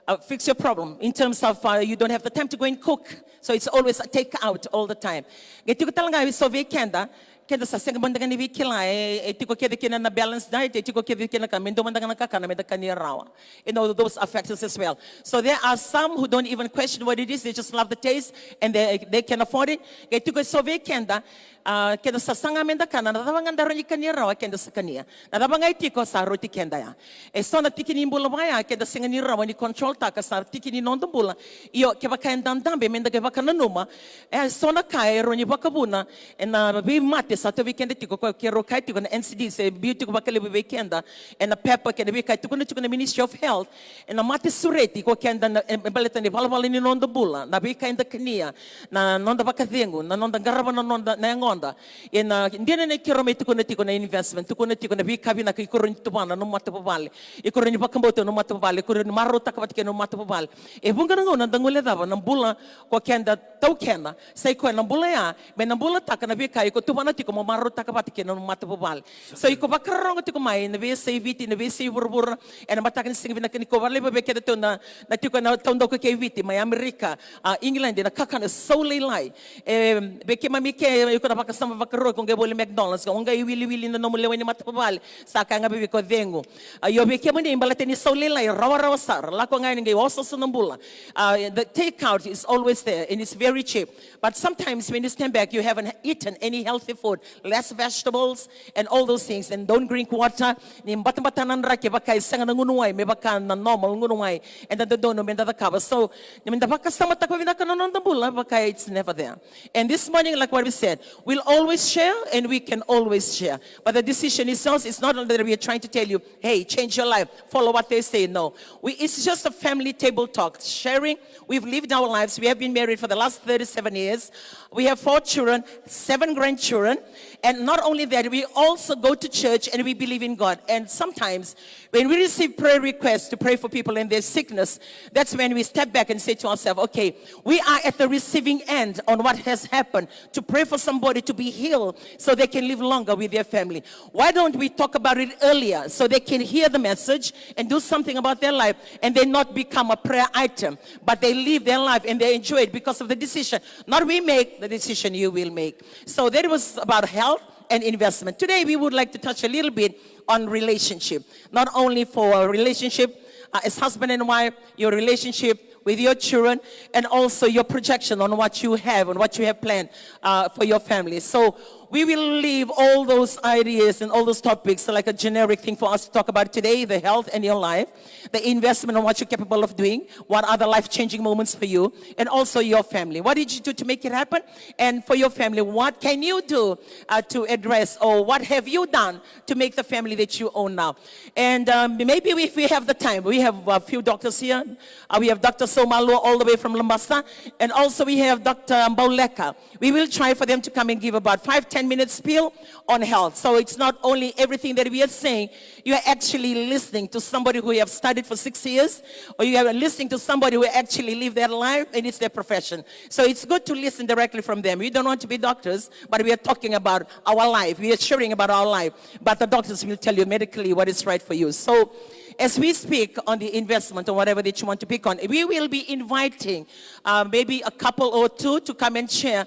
uh, fix your problem in terms of uh, you don't have the time to go and cook. So it's always a takeout all the time. Qai tiko tale ga eso vei keda, keda sa sega mada ga ni veikila, e, e tiko kece kina na balance diet, e tiko kece kina ka me dua mada ga na kakana me da kania rawa. You know, those are factors as well. So there are some who don't even question what it is. They just love the taste and they, they can afford it. Qai tiko eso vei keda, uh, keda sa saga me da kana, na cava ga da rawa ni kania rawa, keda sa kania. Na cava ga e tiko sa rauti keda ya. Eso na tiki ni bula vaya, keda sega ni rawa ni control taka, sa tiki ni noda bula. Io, kevaka eda dabe me da qai vakananuma, eso na ka e rawa ni vakavuna ena veimate sa tauvi keda tiko, ko keirau kaya tiko na N C D se biu tiko vakalevu vei keda ena pepa kei na veika e tukuna tiko na Ministry of Health, ena mate sureti ko keda na, e, e baleta ni valavala ni noda bula, na veika eda kania, na noda vakacegu, na noda qarava na noda, na yagoda. Ena dina nei keirau me tukuna tiko na investment, tukuna tiko na veika vinaka i koro ni tuvana na nomu matavuvale, i koro ni vakabauta na nomu matavuvale, i koro ni marautaka vata kei na nomu matavuvale. E vuqa na gauna da guilecava na bula ko keda taukena, sa i koya na bula ya, me na bulataka na veika iko tuvana tiko mo marautaka vata kei na nomu matavuvale. So iko vakarorogo tiko mai na veiyasai Viti, na veiyasai vuravura, ena mataka ni siga vinaka nikua, vakalevu vei keda tu na, na tiko ena taudaku kei Viti, mai Amerika, a, England, na kakana sau lailai. E, vei keimami ke, iko na vakasama vakarua, ko qai voli McDonald's, ko qai wiliwili na nomu lewe ni matavuvale, sa kaya ga vei iko cegu. A, io vei kemuni, baleta ni sau lailai, rawarawa sara, lako ga yani qai osooso na bula. Uh, the takeout is always there and it's very cheap. But sometimes when you stand back, you haven't eaten any healthy food, less vegetables and all those things, and don't drink water. Ni batabata na draki, vaka e sega na gunu wai, me vaka na normal gunu wai eda dodonu me da cakava. So, ni me da vakasamataka vinaka na noda bula, vaka it's never there. And this morning, like what we said, we'll always share and we can always share. But the decision is yours. It's not that we are trying to tell you, "Hey, change your life, follow what they say." No. We, it's just a family table talk, sharing. We've lived our lives. We have been married for the last thirty-seven years. We have four children, seven grandchildren. And not only that, we also go to church and we believe in God. And sometimes when we receive prayer requests to pray for people in their sickness, that's when we step back and say to ourselves, "Okay, we are at the receiving end on what has happened to pray for somebody to be healed so they can live longer with their family. Why don't we talk about it earlier so they can hear the message and do something about their life and they not become a prayer item, but they live their life and they enjoy it because of the decision not we make, the decision you will make." So that was about health and investment. Today we would like to touch a little bit on relationship, not only for a relationship uh, as husband and wife, your relationship with your children, and also your projection on what you have and what you have planned uh, for your family. So we will leave all those ideas and all those topics like a generic thing for us to talk about today, the health and your life, the investment on what you're capable of doing, what are the life-changing moments for you, and also your family. What did you do to make it happen? And for your family, what can you do uh, to address, or what have you done to make the family that you own now? And um, maybe if we have the time, we have a few doctors here. Uh, we have Doctor Somalua all the way from Labasa, and also we have Doctor Bauleka. We will try for them to come and give about five, ten minutes spiel on health. So it's not only everything that we are saying, you are actually listening to somebody who have studied for six years, or you are listening to somebody who actually live their life and it's their profession. So it's good to listen directly from them. We don't want to be doctors, but we are talking about our life. We are sharing about our life. But the doctors will tell you medically what is right for you. So as we speak on the investment or whatever that you want to pick on, we will be inviting uh, maybe a couple or two to come and share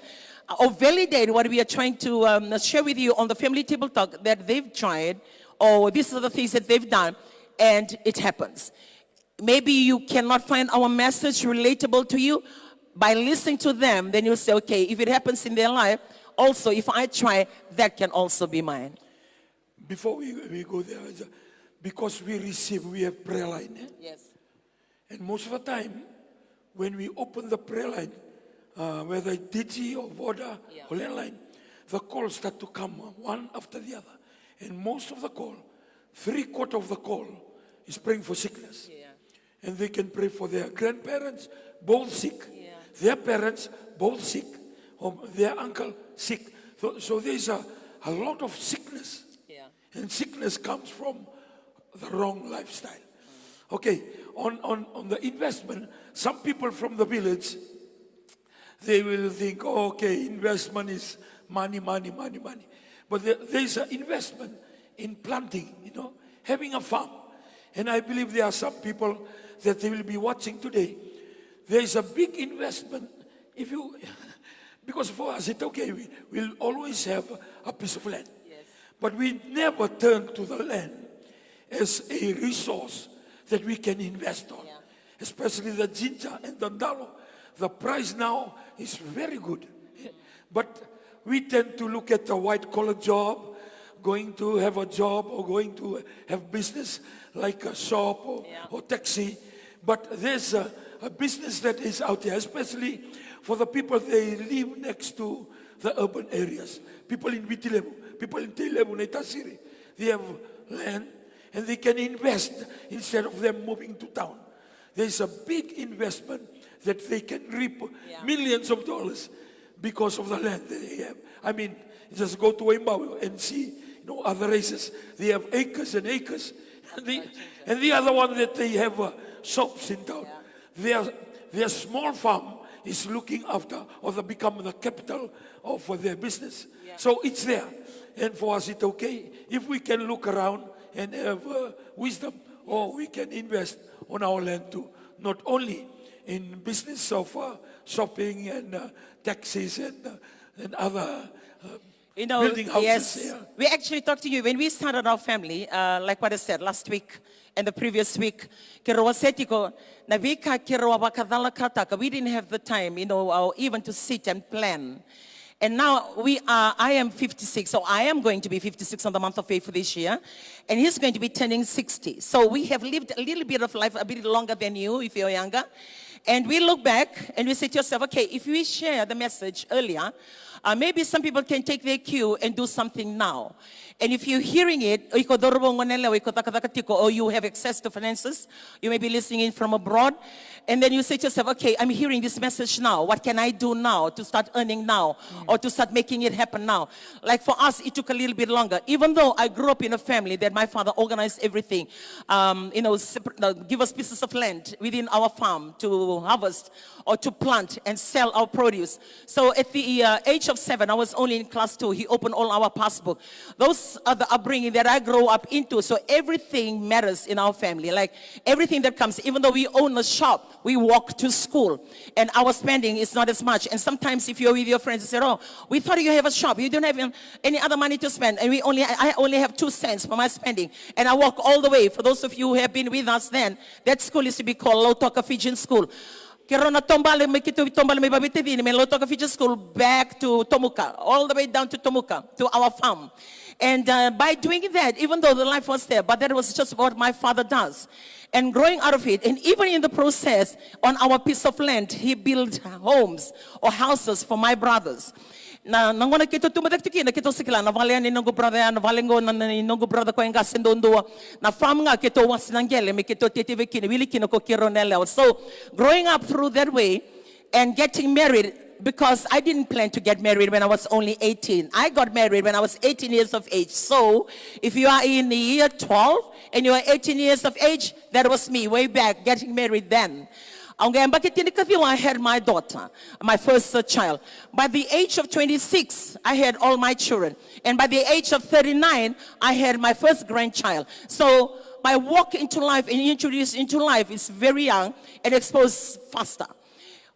uh, or validate what we are trying to um, share with you on the family table talk that they've tried, or these are the things that they've done, and it happens. Maybe you cannot find our message relatable to you. By listening to them, then you'll say, "Okay, if it happens in their life, also if I try, that can also be mine." Before we, we go there, because we receive, we have prayer line. Eh? Yes. And most of the time, when we open the prayer line, uh, whether it's Digi or Voda, yeah, or landline, the calls start to come, uh, one after the other. And most of the call, three quarter of the call, is praying for sickness. Yeah. And they can pray for their grandparents, both sick, yeah, their parents, both sick, or their uncle sick. So, so there's a, a lot of sickness. Yeah. And sickness comes from the wrong lifestyle. Okay, on, on, on the investment, some people from the village, they will think, "Oh, okay, investment is money, money, money, money." But there, there is an investment in planting, you know, having a farm. And I believe there are some people that they will be watching today. There is a big investment if you, because for us, it's okay. We will always have a piece of land. Yes. But we never turn to the land as a resource that we can invest on. Yeah. Especially the ginger and the ndalo. The price now is very good. But we tend to look at the white collar job, going to have a job or going to have business like a shop or, yeah, or taxi. But there's a, a business that is out there, especially for the people they live next to the urban areas. People in Viti Levu, people in Tailevu, Naitasiri, they have land and they can invest instead of them moving to town. There's a big investment that they can reap, yeah, millions of dollars because of the land that they have. I mean, just go to Waimbau and see, you know, other races. They have acres and acres. And the, and the other one that they have, uh, shops in town. Yeah. Their, their small farm is looking after or they become the capital of, for their business. Yeah. So it's there. And for us, it's okay if we can look around and have, uh, wisdom, or we can invest on our land too. Not only in business of, uh, shopping and, uh, taxis and, uh, and other, uh, you know, building houses, yes, yeah. We actually talked to you when we started our family, uh, like what I said last week and the previous week. Keirau a se tiko na veika keirau a vakacalakataka. We didn't have the time, you know, uh, even to sit and plan. And now we are, I am fifty-six, so I am going to be fifty-six on the month of April this year. And he's going to be turning sixty. So we have lived a little bit of life, a bit longer than you, if you're younger. And we look back and we say to yourself, "Okay, if we share the message earlier, uh, maybe some people can take their cue and do something now." And if you're hearing it, o iko cauravou, goneyalewa, o iko cakacaka tiko, or you have access to finances, you may be listening in from abroad, and then you say to yourself, "Okay, I'm hearing this message now. What can I do now to start earning now or to start making it happen now?" Like for us, it took a little bit longer. Even though I grew up in a family that my father organized everything, um, you know, separ-, uh, give us pieces of land within our farm to harvest or to plant and sell our produce. So at the, uh, age of seven, I was only in class two. He opened all our passbook. Those are the upbringing that I grew up into. So everything matters in our family. Like everything that comes, even though we own a shop, we walk to school. And our spending is not as much. And sometimes if you're with your friends, you say, "Oh, we thought you have a shop. You don't have, um, any other money to spend." And we only, I only have two cents for my spending. And I walk all the way. For those of you who have been with us then, that school used to be called Lautoka Fijian School. Keirau na taubale mai, keitou taubale mai Vavitacini, mai Lautoka Fijian School, back to Tomuka, all the way down to Tomuka, to our farm. And, uh, by doing that, even though the life was there, but that was just what my father does. And growing out of it, and even in the process, on our piece of land, he built homes or houses for my brothers. Na, na gauna keitou tubu cake tu kina, keitou sa kila na vale ya ni noqu brother ya, na vale qo na, na, ni noqu brother koya e qase duadua. Na farm ga keitou wase na qele me keitou teitei vei kina, wili kina ko keirau na yalewa. So, growing up through that way and getting married, because I didn't plan to get married when I was only eighteen. I got married when I was eighteen years of age. So, if you are in year twelve and you are eighteen years of age, that was me way back getting married then. Au qai yabaki tinikaciwa, I had my daughter, my first, uh, child. By the age of twenty-six, I had all my children. And by the age of thirty-nine, I had my first grandchild. So my walk into life and introduce into life is very young and exposed faster.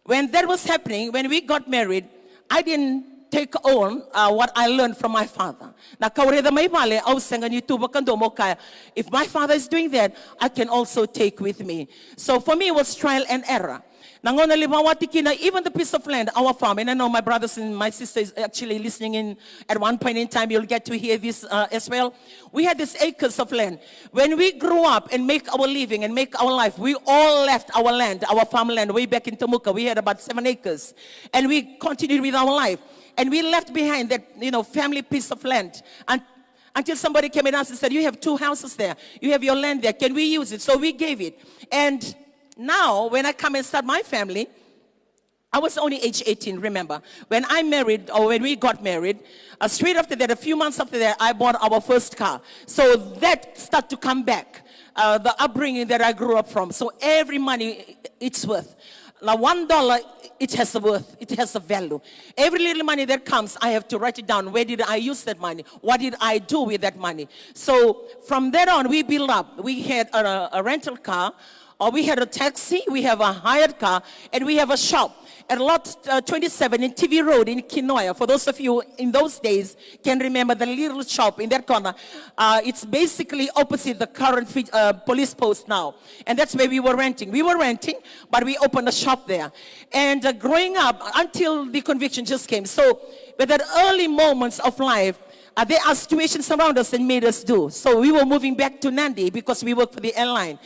When that was happening, when we got married, I didn't take on, uh, what I learned from my father. Na ka au raica mai vale, au sega ni tu vakadua mo kaya, "If my father is doing that, I can also take with me." So for me, it was trial and error. Na gauna levu a wati kina, even the piece of land, our farm. And I know my brothers and my sisters actually listening in at one point in time, you'll get to hear this uh, as well. We had these acres of land. When we grew up and make our living and make our life, we all left our land, our farmland, way back in Tomuka. We had about seven acres. And we continued with our life. And we left behind that, you know, family piece of land. And until somebody came and asked and said, "You have two houses there. You have your land there. Can we use it?" So we gave it. And now, when I come and start my family, I was only age eighteen, remember? When I married, or when we got married, uh, straight after that, a few months after that, I bought our first car. So that start to come back, uh, the upbringing that I grew up from. So every money, it's worth. Now, one dollar, it has a worth, it has a value. Every little money that comes, I have to write it down. Where did I use that money? What did I do with that money? So from that on, we build up. We had a, a rental car, or we had a taxi, we have a hired car, and we have a shop at lot uh, twenty-seven in T V Road in Kinoya. For those of you in those days can remember the little shop in that corner, uh, it's basically opposite the current fi- uh, police post now. And that's where we were renting. We were renting, but we opened a shop there. And uh, growing up, until the conviction just came. So, with that early moments of life, uh, there are situations around us that made us do. So, we were moving back to Nadi because we work for the airline.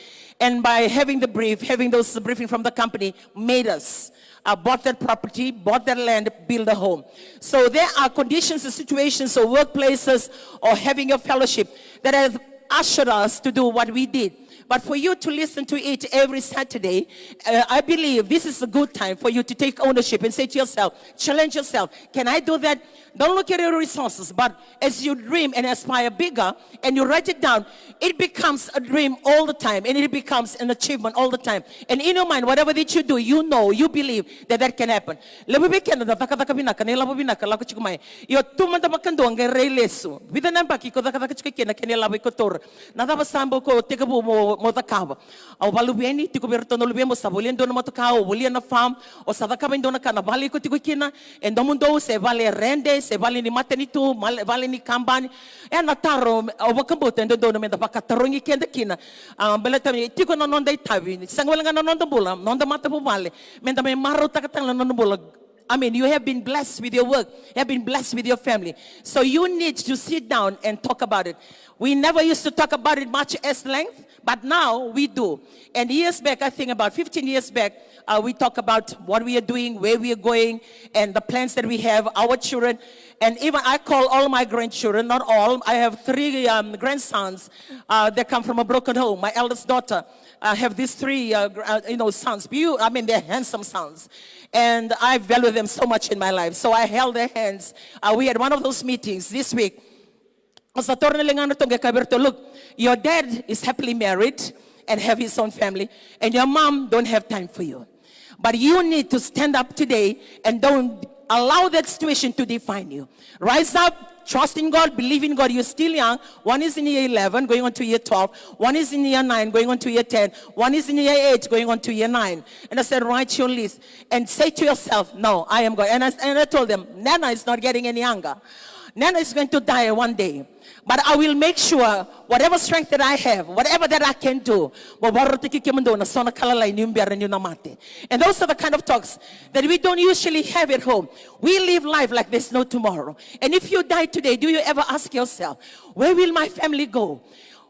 And by having the brief, having those briefing from the company, made us uh, bought that property, bought that land, build a home. So there are conditions and situations or workplaces or having a fellowship that have ushered us to do what we did. But for you to listen to it every Saturday, uh, I believe this is a good time for you to take ownership and say to yourself, challenge yourself, "Can I do that?" Don't look at your resources, but as you dream and aspire bigger and you write it down, it becomes a dream all the time and it becomes an achievement all the time. And in your mind, whatever that you do, you know, you believe that that can happen. Levu vei keda da cakacaka vinaka, na ilavo vinaka lako tiko mai. Io, tu mada vakadua qai rai lesu. Vica na yabaki ko cakacaka tiko kina, kena ilavo iko taura. Na cava sa bau ko tekivu mo, mo cakava? Au vakaluveni, tiko vei iratou na luvemu, sa volia dua na motoka, au volia na farm, o sa cakava e dua na ka na vale iko tiko kina, e domodou, se vale rede, se vale ni matanitu, male- vale ni kabani. E na taro, au vakabauta e dodonu meda vakatarogi keda kina. A, baleta ni tiko na noda itavi, sega wale ga na noda bula, noda matavuvale, meda mai marautaka tale na noda bula. I mean, you have been blessed with your work, you have been blessed with your family. So you need to sit down and talk about it. We never used to talk about it much as length, but now we do. And years back, I think about fifteen years back, uh, we talk about what we are doing, where we are going, and the plans that we have, our children. And even I call all my grandchildren, not all, I have three um, grandsons uh, that come from a broken home. My eldest daughter, uh, have these three, uh, gr- uh, you know, sons. Beau- I mean, they're handsome sons. And I value them so much in my life. So I held their hands. Uh, we had one of those meetings this week. O sa taura na ligana ratou qai kaya vei ratou, "Look, your dad is happily married and have his own family, and your mom don't have time for you. But you need to stand up today and don't allow that situation to define you. Rise up, trust in God, believe in God. You're still young." One is in year eleven, going on to year twelve. One is in year nine, going on to year ten. One is in year eight, going on to year nine. And I said, "Write your list and say to yourself, 'No, I am God.'" And I, and I told them, "Nana is not getting any younger. Nana is going to die one day. But I will make sure whatever strength that I have, whatever that I can do, mo vakarautaki kemudou na so na ka lalai niu bera niu na mate." And those are the kind of talks that we don't usually have at home. We live life like there's no tomorrow. And if you die today, do you ever ask yourself, "Where will my family go?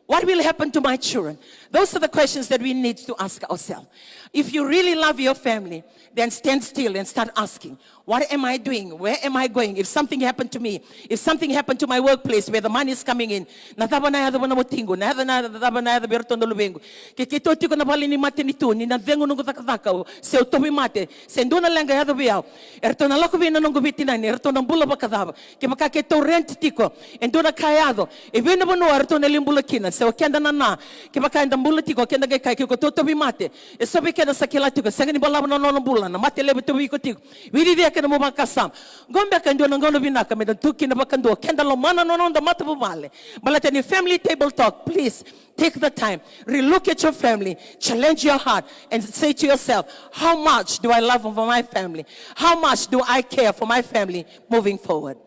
What will happen to my children?" Those are the questions that we need to ask ourselves. If you really love your family, then stand still and start asking, "What am I doing? Where am I going? If something happened to me, if something happened to my workplace where the money is coming in, na cava na yaco vua na watiqu, na yaco na cava na yaco vei iratou na luvequ? Ke keitou tiko na vale ni matanitu, ni na cegu noqu cakacaka, se au tauvimate, se dua na leqa yaco vei au, eratou na lako vei na noqu veitinani, eratou na bula vakacava? Kevaka keitou rent tiko, e dua na ka yaco, e vei na vanua eratou na lai bula kina? Se o keda nana, kevaka eda bula tiko, keda qai kaya, ke keitou tauvimate, e so vei keda sa kila tiko, sega ni balavu na nona bula, na mate levu e tauvi iko tiko. Vidivi kei na nomu vakasama. Qo beka e dua na gauna vinaka meda tu kina vakadua, keda lomana na noda matavuvale. Baleta ni family table talk, please take the time, relook at your family, challenge your heart, and say to yourself, "How much do I love for my family? How much do I care for my family moving forward?"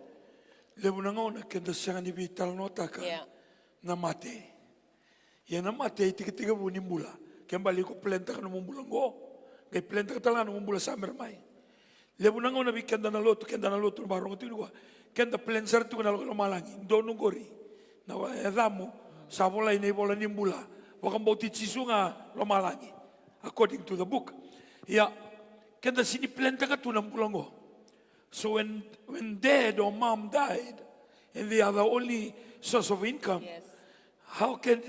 Levu na gauna keda sega ni veitalanoataka na mate. Ia na mate e itekitekivu ni bula. Ke bale iko plantaka nomu bula qo, Qai plan taka tale ga nomu bula sa bera mai. Levu na gauna vei keda na lotu, keda na lotu na vakarogo tiko nikua. Keda plan sara tiko na lako i lomalagi. Donu qori. Na wa-, yacamu sa volai na ivola ni bula. Vakabauti Jisu ga lomalagi. According to the book. Ia, keda sini plan taka tu na bula qo. So when, when dad or mom died, and they are the only source of income, yes, how can,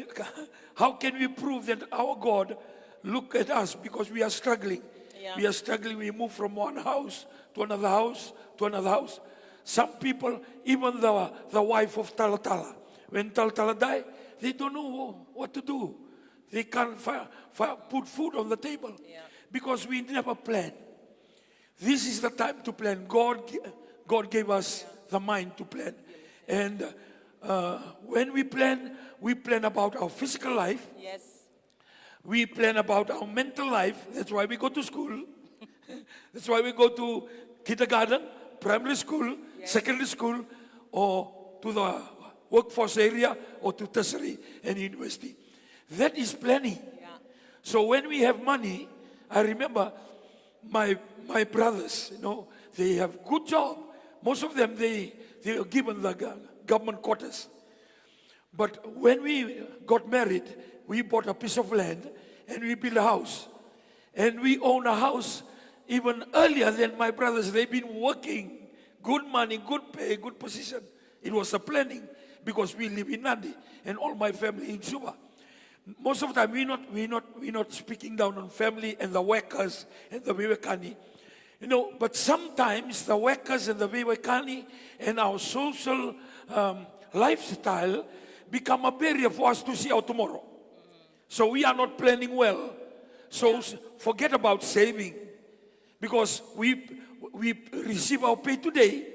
how can we prove that our God look at us because we are struggling? Yeah. We are struggling, we move from one house to another house to another house. Some people, even the, the wife of Talatala, when Talatala die, they don't know what to do. They can't fi-, fi-, put food on the table, yeah, because we never plan. This is the time to plan. God, gi-, God gave us the mind to plan. And, uh, when we plan, we plan about our physical life. Yes. We plan about our mental life. That's why we go to school. That's why we go to kindergarten, primary school, yes, secondary school, or to the workforce area, or to tertiary and university. That is planning. Yeah. So when we have money, I remember my, my brothers, you know, they have good job. Most of them, they, they are given the go-, government quarters. But when we got married, we bought a piece of land and we built a house. And we own a house even earlier than my brothers. They've been working, good money, good pay, good position. It was a planning because we live in Nadi and all my family in Suva. Most of the time, we're not, we're not, we're not speaking down on family and the workers and the veiwekani. You know, but sometimes the workers and the veiwekani and our social, um, lifestyle become a barrier for us to see our tomorrow. So we are not planning well. So s-, forget about saving. Because we, we receive our pay today,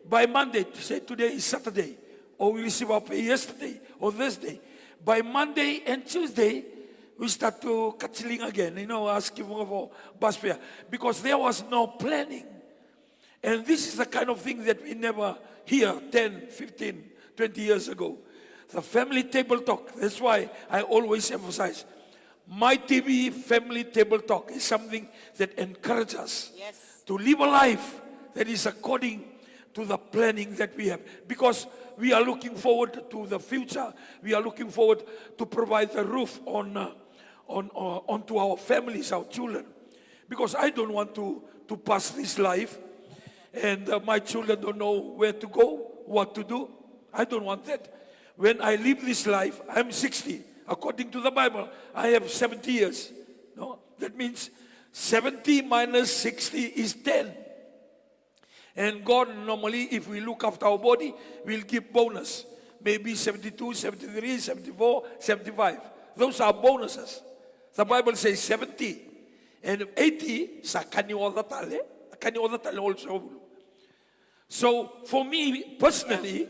by Monday, say today is Saturday, or we receive our pay yesterday or Thursday. By Monday and Tuesday, we start to kachiling again, you know, asking for bus fare, because there was no planning. And this is the kind of thing that we never hear ten, fifteen, twenty years ago. The family table talk. That's why I always emphasize, My T V family table talk is something that encourages us, yes, to live a life that is according to the planning that we have. Because we are looking forward to the future. We are looking forward to provide the roof on, uh, on, uh, onto our families, our children. Because I don't want to, to pass this life and, uh, my children don't know where to go, what to do. I don't want that. When I leave this life, I'm sixty. According to the Bible, I have seventy years. No? That means seventy minus sixty is ten. And God, normally, if we look after our body, will give bonus. Maybe seventy-two, seventy-three, seventy-four, seventy-five. Those are bonuses. The Bible says seventy. And eighty, sa ka ni oca tale, ka ni oca tale also. So for me personally,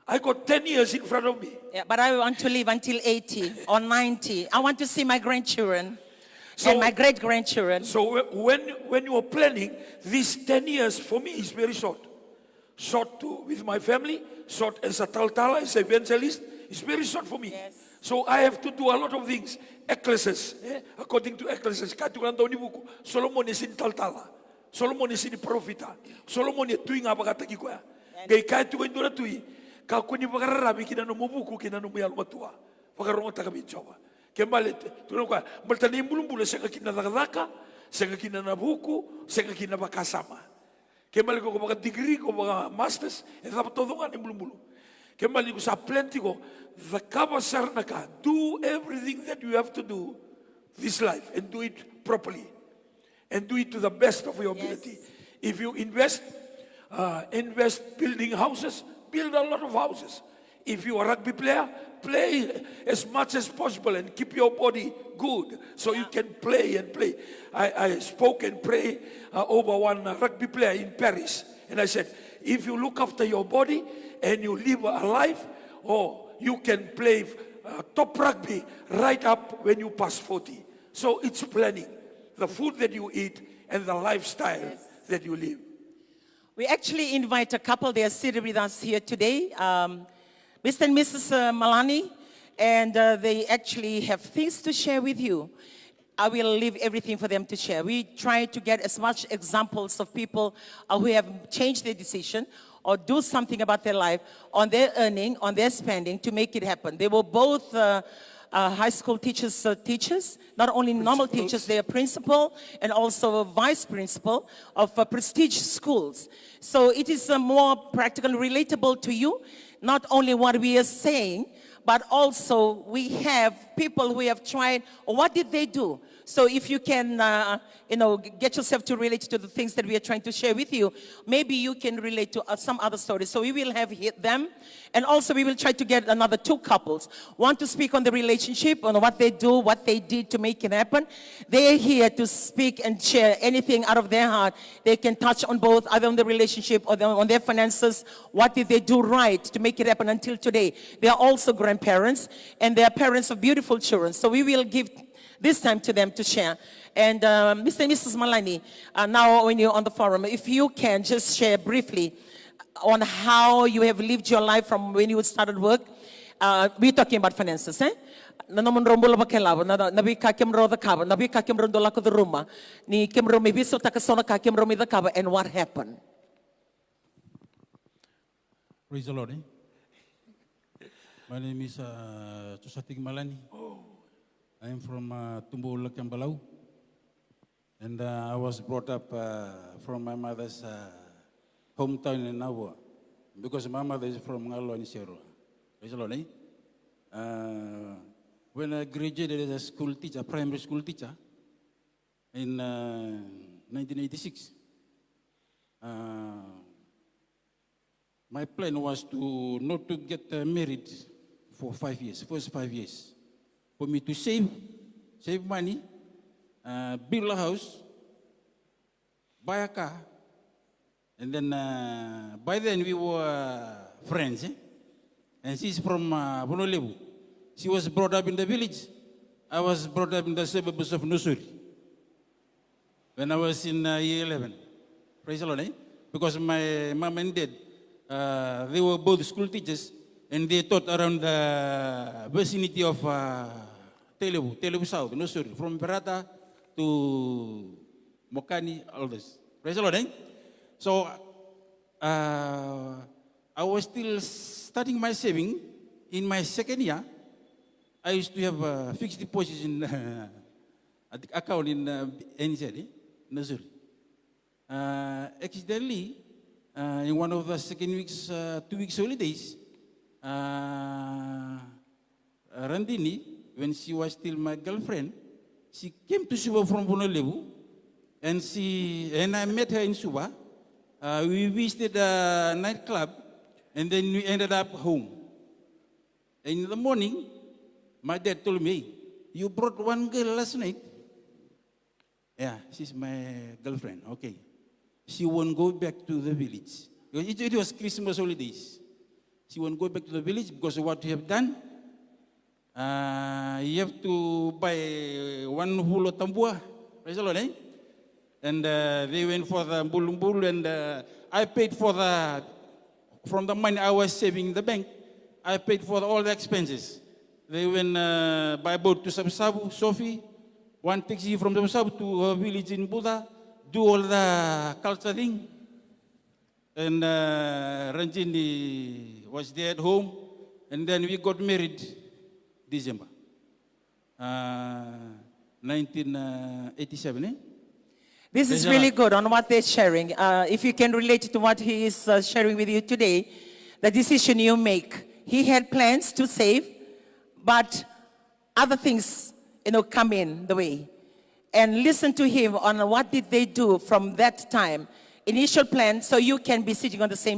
I got ten years in front of me. Yeah, but I want to live until eighty or ninety. I want to see my grandchildren, so, and my great-grandchildren. So whe-, when, when you are planning, these ten years for me is very short. Short to, with my family, short as a talatala, as an evangelist, it's very short for me. Yes. So I have to do a lot of things. Ecclesiastes, eh? According to Ecclesiastes, ka tiko na dau ni vuku, Solomoni e sega ni talatala. Solomoni e sega ni parofita. Solomoni e tui ga vakataki koya. Qai kaya tiko e dua na tui, kakua ni vakararavi ki na nomu vuku, ki na nomu yalomatua. Vakarogotaka vei Jiova. Ke bale, tukuna o koya, baleta na ibulubulu e sega kina na cakacaka, sega kina na vuku, sega kina na vakasama. Ke bale ko vaka degree, ko vaka masters, e cava taucoko ga na ibulubulu. Ke bale ni ko sa plan tiko, cakava sara na ka, do everything that you have to do this life and do it properly. And do it to the best of your ability. Yes. If you invest, uh, invest building houses, build a lot of houses. If you are a rugby player, play as much as possible and keep your body good so you can play and play. I, I spoke and pray, uh, over one, uh, rugby player in Paris. And I said, if you look after your body and you live a life, oh, you can play, uh, top rugby right up when you pass forty. So it's planning the food that you eat and the lifestyle that you live. We actually invite a couple. They are seated with us here today, um, Mister and Missus uh, Malani, and uh, they actually have things to share with you. I will leave everything for them to share. We try to get as much examples of people, uh, who have changed their decision or do something about their life on their earning, on their spending to make it happen. They were both, uh, uh, high school teachers, uh, teachers, not only normal teachers, they are principal and also a vice principal of, uh, prestige schools. So it is, uh, more practical, relatable to you, not only what we are saying, but also we have people who have tried. What did they do? So if you can, uh, you know, get yourself to relate to the things that we are trying to share with you, maybe you can relate to, uh, some other stories. So we will have he- them, and also we will try to get another two couples. Want to speak on the relationship, on what they do, what they did to make it happen. They are here to speak and share anything out of their heart. They can touch on both, either on the relationship or the, on their finances. What did they do right to make it happen until today? They are also grandparents, and they are parents of beautiful children. So we will give this time to them to share. And, uh, Mister and Missus Malani, uh, now when you're on the forum, if you can just share briefly on how you have lived your life from when you started work. Uh, we're talking about finances, eh? Na nomudrau bula vakelavo, na, na veika kemudrau cakava, na veika kemudrau dau lako curuma, ni kemudrau mai veisautaka so na ka kemudrau mai cakava, and what happened? Praise the Lord, eh? My name is, uh, Josatiki Malani. I am from, uh, Tubu, Lakebalau. And, uh, I was brought up, uh, from my mother's, uh, hometown in Navua, because my mother is from Ngaloa ni Serua. Praise the Lord, eh? Uh, when I graduated as a school teacher, primary school teacher, in, uh, nineteen eighty-six, uh, my plan was to not to get, uh, married for five years, first five years. For me to save, save money, uh, build a house, buy a car, and then, uh, by then we were, uh, friends, eh? And she's from, uh, Vanua Levu. She was brought up in the village. I was brought up in the suburbs of Nausori when I was in, uh, year eleven. Praise the Lord, eh? Because my mom and dad, uh, they were both school teachers, and they taught around the vicinity of, uh, Tailevu, Tailevu South, Nausori, from Verata to Mokani, all this. Praise the Lord, eh? So, uh, I was still starting my saving. In my second year, I used to have, uh, fixed deposits in, uh, at the account in, uh, N Z, eh, Nausori. Uh, accidentally, uh, in one of the second week's, uh, two weeks holidays, uh, Randini, when she was still my girlfriend, she came to Suva from Vanua Levu, and she and I met her in Suva. Uh, we visited a nightclub, and then we ended up home. And in the morning, my dad told me, "Hey, you brought one girl last night." Yeah, she's my girlfriend. Okay. She won't go back to the village. It, it was Christmas holidays. She won't go back to the village because of what you have done. Uh, you have to buy one full of tambua. Praise the Lord, eh? And, uh, they went for the bulubulu, and, uh, I paid for the, from the money I was saving in the bank, I paid for all the expenses. They went, uh, by boat to Savusavu, Sofi, one taxi from Savusavu to her village in Buda, do all the culture thing. And, uh, Ranjini was there at home, and then we got married December, uh, nineteen eighty-seven, eh? This is really good on what they're sharing. Uh, if you can relate to what he is, uh, sharing with you today, the decision you make. He had plans to save, but other things, you know, come in the way. And listen to him on what did they do from that time. Initial plan, so you can be sitting on the same